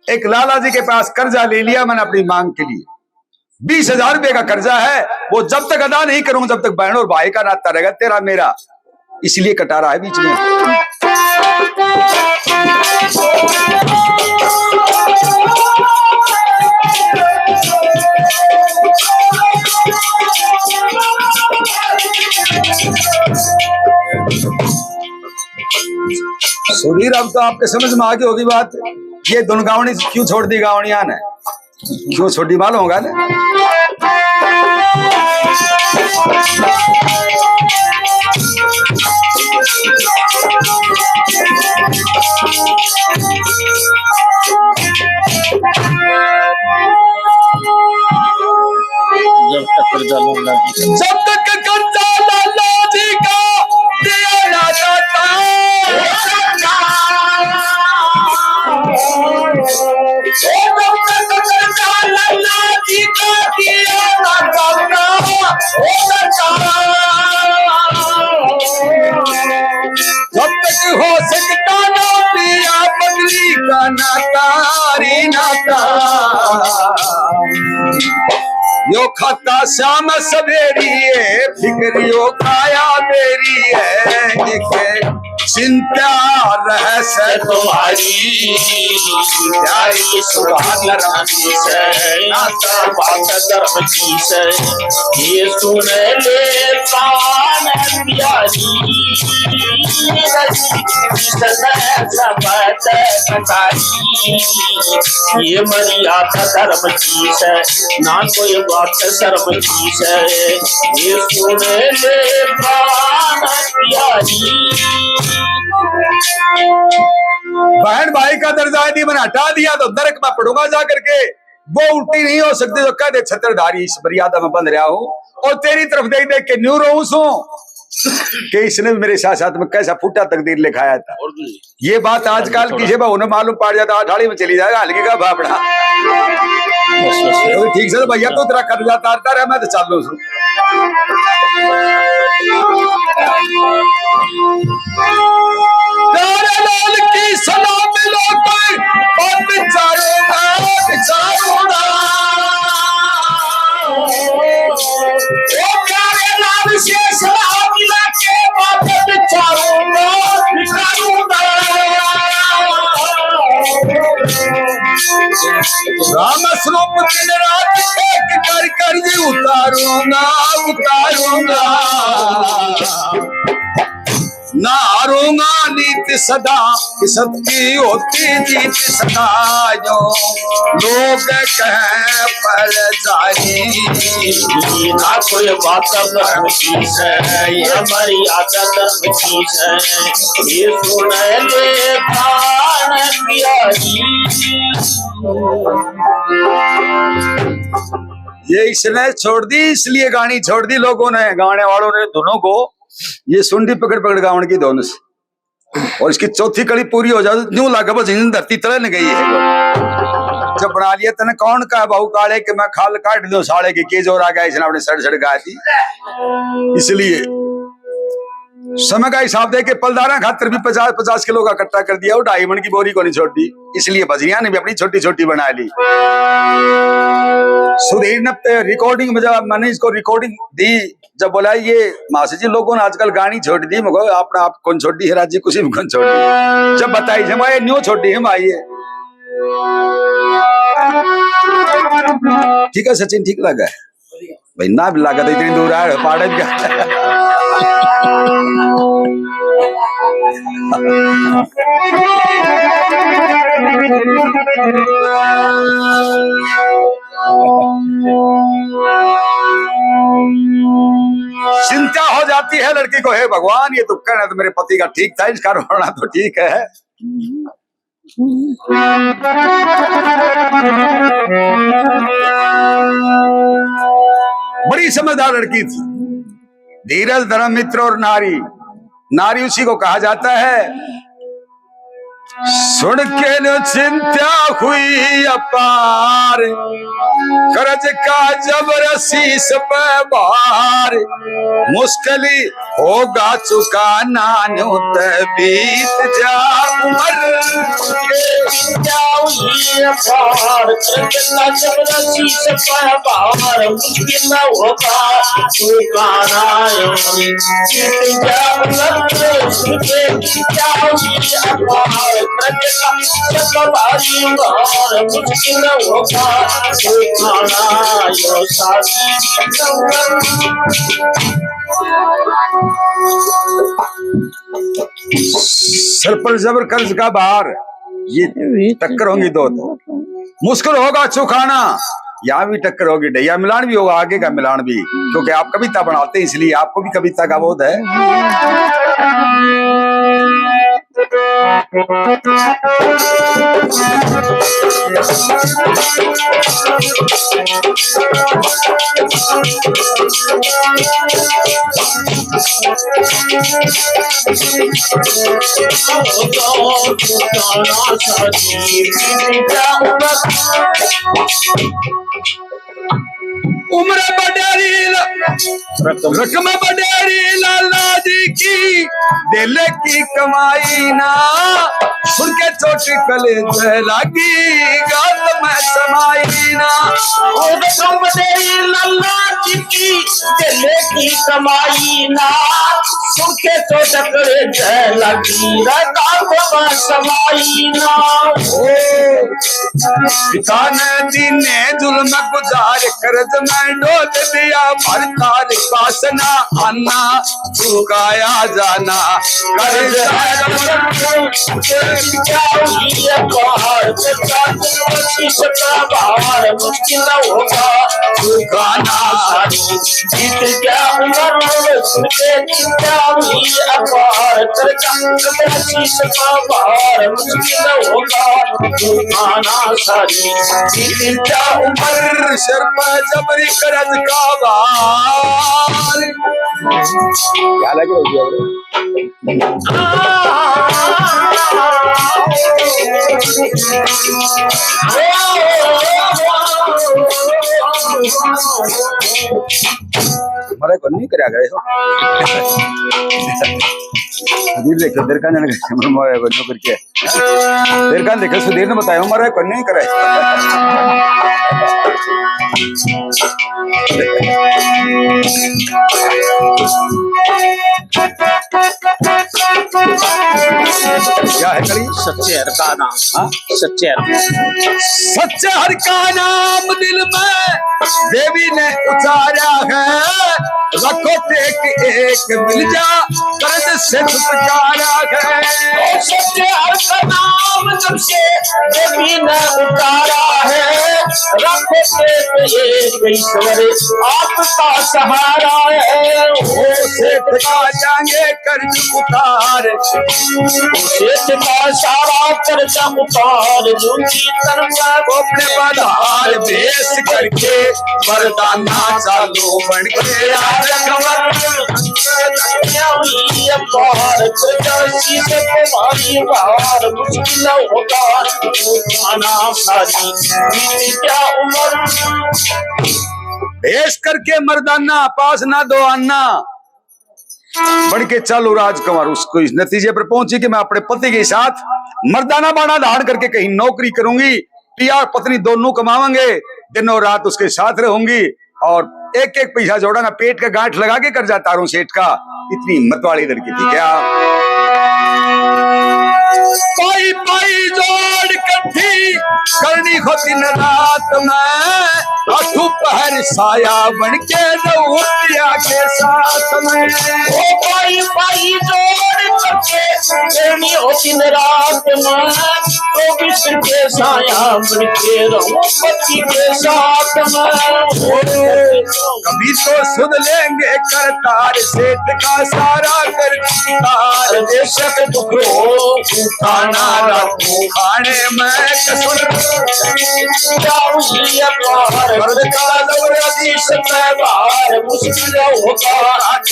एक लाला जी के पास कर्जा ले लिया मैंने अपनी मांग के लिए, बीस हजार रुपए का कर्जा है, वो जब तक अदा नहीं करूंगा, जब तक बहन और भाई का नाता रहेगा तेरा मेरा, इसलिए कटारा है बीच में। सुधीर, अब तो आपके समझ में आ गई होगी बात, ये धुन गावनी क्यों छोड़ दी गावणिया ने, क्यों छोड़ दी मालूम होगा ना? जब तक कर्जा लाला जी का, जब तक कर्जा लाला जी का हो सकता ना पिया बदली का नाता रे नाता। यो खाता शाम सवेरी है, फिक्र यो काया मेरी है। एक चिंता रहस्य तुम्हारी, प्यारी सुधा धर्म की से, नाता बात धर्म की से। ये सुन ले प्राण प्यारी, सदा शपथ कटाई। ये मर्यादा धर्म की से, ना कोई बात शर्म की से। ये सुन ले प्राण प्यारी। बहन भाई का दर्जा यदि मैंने हटा दिया तो नरक में पड़ूंगा जा करके। वो उल्टी नहीं हो सकती जो कह दे, छत्रधारी इस मर्यादा में बंध रहा हूँ और तेरी तरफ देख देख के न्यू रहूं सूं कि इसने भी मेरे साथ साथ में कैसा फूटा तकदीर लिखाया था। और भी। ये बात आजकल थोड़ा किसी बहू ने मालूम पड़ जाता, अठाली में चली जाएगा, हल्की का बापड़ा। बस, बस। अभी ठीक से तो भैया तो तेरा कर जाता, आता रहा, मैं तो चालू सूं। प्यारे लाल की सलाम मिलो कोई, बात चारों ना, चारों ना। ओ प्यारे लाल से सलाम मिला के बात चारों ना, चारों ना। राम स्वरूप दिन रात एक कर कर जी उतारूंगा, उतारूंगा। ना हारूंगा नीत सदा, कि सत की होती जीत सदा। जो लोग कह पर जाए, ना कोई बात धर्म की से, ये हमारी आदत धर्म की से। ये सुन ले प्राण प्यारी। ये इसने छोड़ दी, इसलिए गाणी छोड़ दी लोगों ने, गाने वालों ने, दोनों को। ये सुंडी पकड़ पकड़ गावण की धुन से। और इसकी चौथी कड़ी पूरी हो जाए तो न्यू लागे बस धरती तले न गई है। जब बना लिया तने कौन का भाऊ काले के मैं खाल काट दूं साले की, के जोर आ गया इसने अपने सड़ सड़ गा दी। इसलिए समय का हिसाब दे के पलदारा खातर भी पचास पचास किलो का कट्टा कर दिया, वो ढाई मन की बोरी को नहीं छोड़ी, इसलिए बजरिया ने भी अपनी छोटी छोटी बना ली। सुधीर ने रिकॉर्डिंग में जब मैंने इसको रिकॉर्डिंग दी, जब बोला ये मासी जी लोगों ने आजकल गाणी छोड़ दी, मगर आपने आप कौन छोड़ी है राजी, कुछ भी कौन छोड़ी। जब बताई जब आए न्यू छोड़ी हम आइए। ठीक है सचिन, ठीक लगा है भाई, ना भी लगा तो इतनी दूर आए पाड़े का। चिंता हो जाती है लड़की को, हे भगवान, ये तो कहना तो मेरे पति का ठीक था, इसका रोना तो ठीक है। बड़ी समझदार लड़की थी। धीरज, धर्म, मित्र और नारी, नारी उसी को कहा जाता है। सुन के न चिंता हुई अपार, कर्ज का जबर शीश पे भार, मुश्किल होगा चुकाना न्यू ते बीत जा उम्र। चिंता हुई अपार, कर्ज का जबर शीश पे भार, मुश्किल होगा चुकाना न्यू ते बीत जा उम्र। सर पर जबर कर्ज का भार, ये टक्कर होंगी दो तो। मुश्किल होगा चुकाना, यहाँ भी टक्कर होगी, ढैया मिलान भी होगा, आगे का मिलान भी, क्योंकि आप कविता बनाते हैं, इसलिए आपको भी कविता का बोध है। उम्र बडेरी ल-, रकम बडेरी लाला जी की, दिल की कमाई ना, सुन के चोट कलेजे लागी, गात में समाई ना। ओ रकम बडेरी लाला जी की, दिल की कमाई ना, सुन के चोट कलेजे लागी, गात में समाई ना। ओ पिता ने दीने जुल्म गुजार, कर्ज में डोल दिया भरतार, पास ना आना, चुकाया जाना, कर्ज है रकम, क्या हुई है बाहर, कर्जा किसका भार, मुश्किल होगा चुकाना सारी। बीत गया उम्र, सुन के चिंता हुई अपार, कर्जा किसका भार, मुश्किल होगा चुकाना सारी। बीत गया उम्र, सर पर जबरी कर्ज का भार। क्या लगे हो गया? मरे को नहीं करा गए हो। सुधीर देखे, तेरे का जाने का, मरे को नौकर के। तेरे का देखे, सुधीर ने बताया, मरे को नहीं करे। क्या है कड़ी? सच्चे हर का नाम। हाँ? सच्चे हर। सच्चे हर का नाम दिल में देवी ने उतारा है। रखो टेक एक मिल जा, कर्ज से छुटकारा है। ओ सच्चे हर का नाम जब से देवी ने उतारा है। रखो टेक एक ईश्वर आपका सहारा है। ओ सेठ का जाएंगे कर्ज उतार। सेठ का सारा कर्जा उतार, दूंगी तन का अपने बाजार, बेच करके मर्दाना चालू बन के यार कमर। ये पार कर्जा शीश तुम्हारी बार, मुश्किल होगा उठाना सारी, बीत क्या उम्र। बेच करके मर्दाना, पास ना दो आना, बन के चालू राजकुमार। उसको इस नतीजे पर पहुंची कि मैं अपने पति के साथ मर्दाना बाणा धारण करके कहीं नौकरी करूंगी, पिया और पत्नी दोनों कमावांगे, दिन और रात उसके साथ रहूंगी और एक एक पैसा जोड़ा ना, पेट का गांठ लगा के कर्जा तारूं सेठ का। इतनी हिम्मत वाली लड़की थी क्या? पाई पाई जोड़ कट्ठी करनी हो दिन रात में, और दोपहर साया बन के रहूं पिया के साथ में। ओ पाई पाई जोड़ करके करनी हो दिन रात में, तो बिस्तर के साया बन के रहूं पति के साथ में। ओ कभी तो सुन लेंगे करतार सेठ का सारा करतार, बेशक दुख हो उठाना रखो खाने में कसर। जाऊंगी अपार कर का दौरा शीश में बाहर, मुश्किल होगा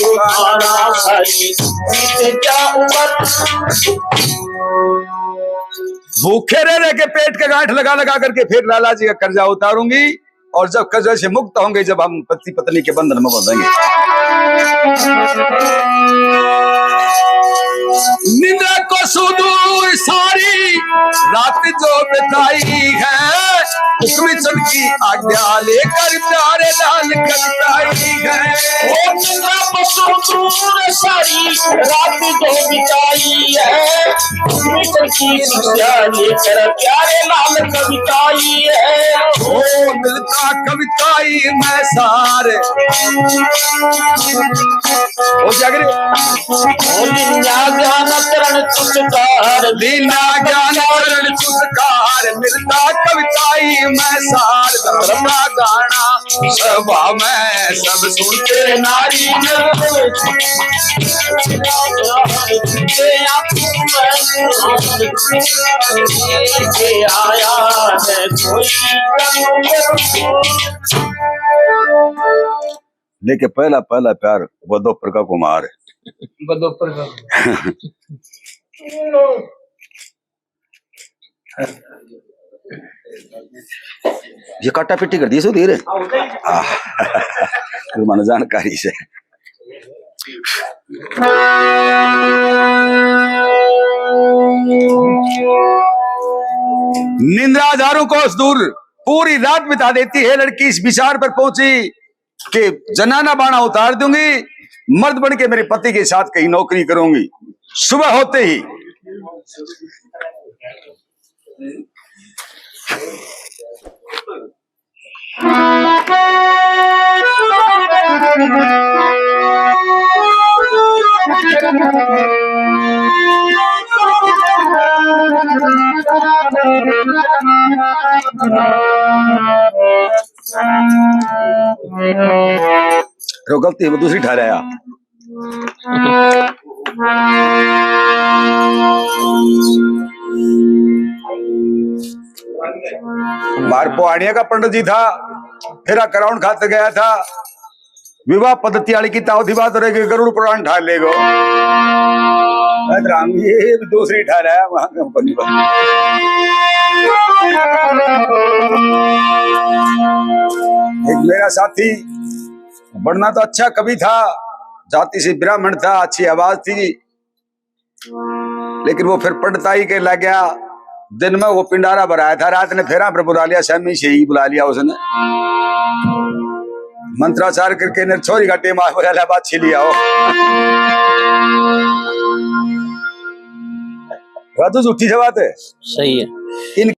उठाना सारी, बीत क्या उम्र। भूखे रह रह के पेट के गांठ लगा लगा करके फिर लाला जी का कर्जा उतारूंगी। और जब कर्जे से मुक्त होंगे, जब हम पति पत्नी के बंधन में बंधेंगे। निंदा को सुदूर सारी रात जो बिताई है, हुक्म चंद की आज्ञा लेकर प्यारे लाल कविताई है। ओ निंदा को सुदूर सारी रात जो बिताई है, हुक्म चंद की शिक्षा लेकर प्यारे लाल कविताई है। ओ मिलता कविताई में सार। ओ जागरे। ओ लीना ज्ञान चरण चुचकार, लीना ज्ञान चरण चुचकार, मिलता कविताई में सार। धर्म का गाना सभा में सब सुनते नारी जन। आया है कोई। लेके पहला पहला प्यार वो दोपहर का कुमार। वो दोपहर का। ये काटा पिट्टी कर दी सो धीरे। आह, मैंने जानकारी से। निंद्रा हजारों कोस दूर, पूरी रात बिता देती है लड़की। इस विचार पर पहुंची कि जनाना बाणा उतार दूंगी, मर्द बन के मेरे पति के साथ कहीं नौकरी करूंगी। सुबह होते ही रो गलती है, वो दूसरी ठहराया। बाहर पुहाड़िया का पंडित जी था, फेरा कराउन खातर गया था। विवाह पद्धति वाली की ताव थी बात रह गई, गरुड़ पुराण ठा लेगो। राम, ये भी दूसरी ठा रहा है वहां कंपनी पर। एक मेरा साथी बनना तो अच्छा कवि था, जाति से ब्राह्मण था, अच्छी आवाज थी, लेकिन वो फिर पंडिताई के लग गया। दिन में वो पिंडारा भराया था, रात ने फेरा पर बुला लिया, स्वामी से ही बुला लिया उसने। मंत्राचार करके ने छोरी का टेम आ बोला, "ले बात छीली आओ।" राजू, झूठी से बात है। सही है। इन